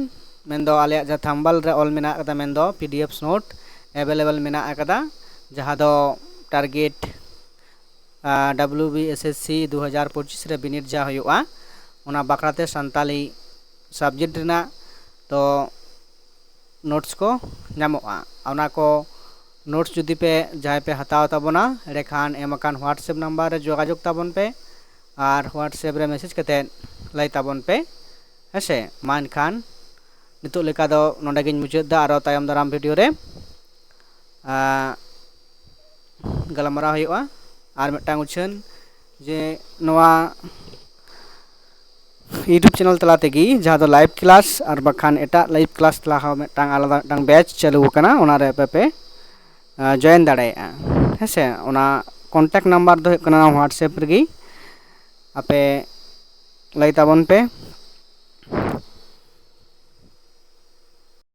ᱢᱮᱱᱫᱚ ᱟᱞᱮᱭᱟᱜ ᱡᱟᱦᱟᱸ ᱛᱷᱟᱢᱵᱟᱞ ᱨᱮ ᱚᱞ ᱢᱮᱱᱟᱜ ᱟᱠᱟᱫᱟ, ᱢᱮᱱᱫᱚ P D F note available ᱢᱮᱱᱟᱜ ᱟᱠᱟᱫᱟ, ᱡᱟᱦᱟᱸ ᱫᱚ target W B S S C ᱫᱩ ᱦᱟᱡᱟᱨ ᱯᱚᱸᱪᱤᱥ ᱨᱮ ᱵᱤᱱᱤᱰ ᱡᱟᱦᱟᱸ ᱦᱩᱭᱩᱜᱼᱟ, ᱚᱱᱟ ᱵᱟᱠᱷᱨᱟᱛᱮ ᱥᱟᱱᱛᱟᱞᱤ ᱥᱟᱵᱡᱮᱠᱴ ᱨᱮᱱᱟᱜ ᱛᱚ ᱱᱳᱴᱥ ᱠᱚ ᱧᱟᱢᱚᱜᱼᱟ᱾ ᱚᱱᱟ ᱠᱚ ᱱᱳᱴᱥ ᱡᱩᱫᱤ ᱯᱮ ᱡᱟᱦᱟᱸᱭ ᱯᱮ ᱦᱟᱛᱟᱣ ᱛᱟᱵᱚᱱᱟ, ᱮᱸᱰᱮᱠᱷᱟᱱ ᱮᱢ ᱟᱠᱟᱱ ᱦᱳᱣᱟᱴᱥᱮᱯ ᱱᱟᱢᱵᱟᱨ ᱨᱮ ᱡᱳᱜᱟᱡᱳᱜᱽ ᱛᱟᱵᱚᱱ ᱯᱮ ᱟᱨ ᱦᱳᱣᱟᱴᱥᱮᱯ ᱨᱮ ᱢᱮᱥᱮᱡᱽ ᱠᱟᱛᱮᱫ ᱞᱟᱹᱭ ᱛᱟᱵᱚᱱ ᱯᱮ᱾ ᱦᱮᱸᱥᱮ, ᱢᱟ ᱮᱱᱠᱷᱟᱱ ᱱᱤᱛᱚᱜ ᱞᱮᱠᱟ ᱫᱚ ᱱᱚᱰᱮ ᱜᱤᱧ ᱢᱩᱪᱟᱹᱫ ᱮᱫᱟ᱾ ᱟᱨᱚ ᱛᱟᱭᱚᱢ ᱫᱟᱨᱟᱢ ᱵᱷᱤᱰᱤᱭᱳ ᱨᱮ ᱟᱸ, ᱜᱟᱞᱢᱟᱨᱟᱣ ᱦᱩᱭᱩᱜᱼᱟ᱾ ᱟᱨ ᱢᱤᱫᱴᱟᱝ ᱩᱪᱷᱟᱹᱱ ᱡᱮ ᱱᱚᱣᱟ ᱭᱩᱴᱩᱵᱽ ᱪᱮᱱᱮᱞ ᱛᱟᱞᱟ ᱛᱮᱜᱮ ᱡᱟᱦᱟᱸ ᱫᱚ ᱞᱟᱭᱤᱵᱷ ᱠᱞᱟᱥ ᱟᱨ ᱵᱟᱠᱷᱟᱱ ᱮᱴᱟᱜ ᱞᱟᱭᱤᱵᱷ ᱠᱞᱟᱥ ᱛᱟᱞᱟ ᱦᱚᱸ ᱢᱤᱫᱴᱟᱝ ᱟᱞᱟᱫᱟ ᱢᱤᱫᱴᱟᱝ ᱵᱮᱪ ᱪᱟᱹᱞᱩ ᱟᱠᱟᱱᱟ, ᱚᱱᱟ ᱨᱮ ᱟᱯᱮ ᱯᱮ ᱡᱚᱭᱮᱱ ᱫᱟᱲᱮᱭᱟᱜᱼᱟ᱾ ᱦᱮᱸ ᱥᱮ, ᱚᱱᱟ ᱠᱚᱱᱴᱟᱠᱴ ᱱᱟᱢᱵᱟᱨ ᱫᱚ ᱦᱩᱭᱩᱜ ᱠᱟᱱᱟ ᱦᱳᱣᱟᱴᱥᱮᱯ ᱨᱮᱜᱮ ᱟᱯᱮ ᱞᱟᱹᱭ ᱛᱟᱵᱚᱱ ᱯᱮ᱾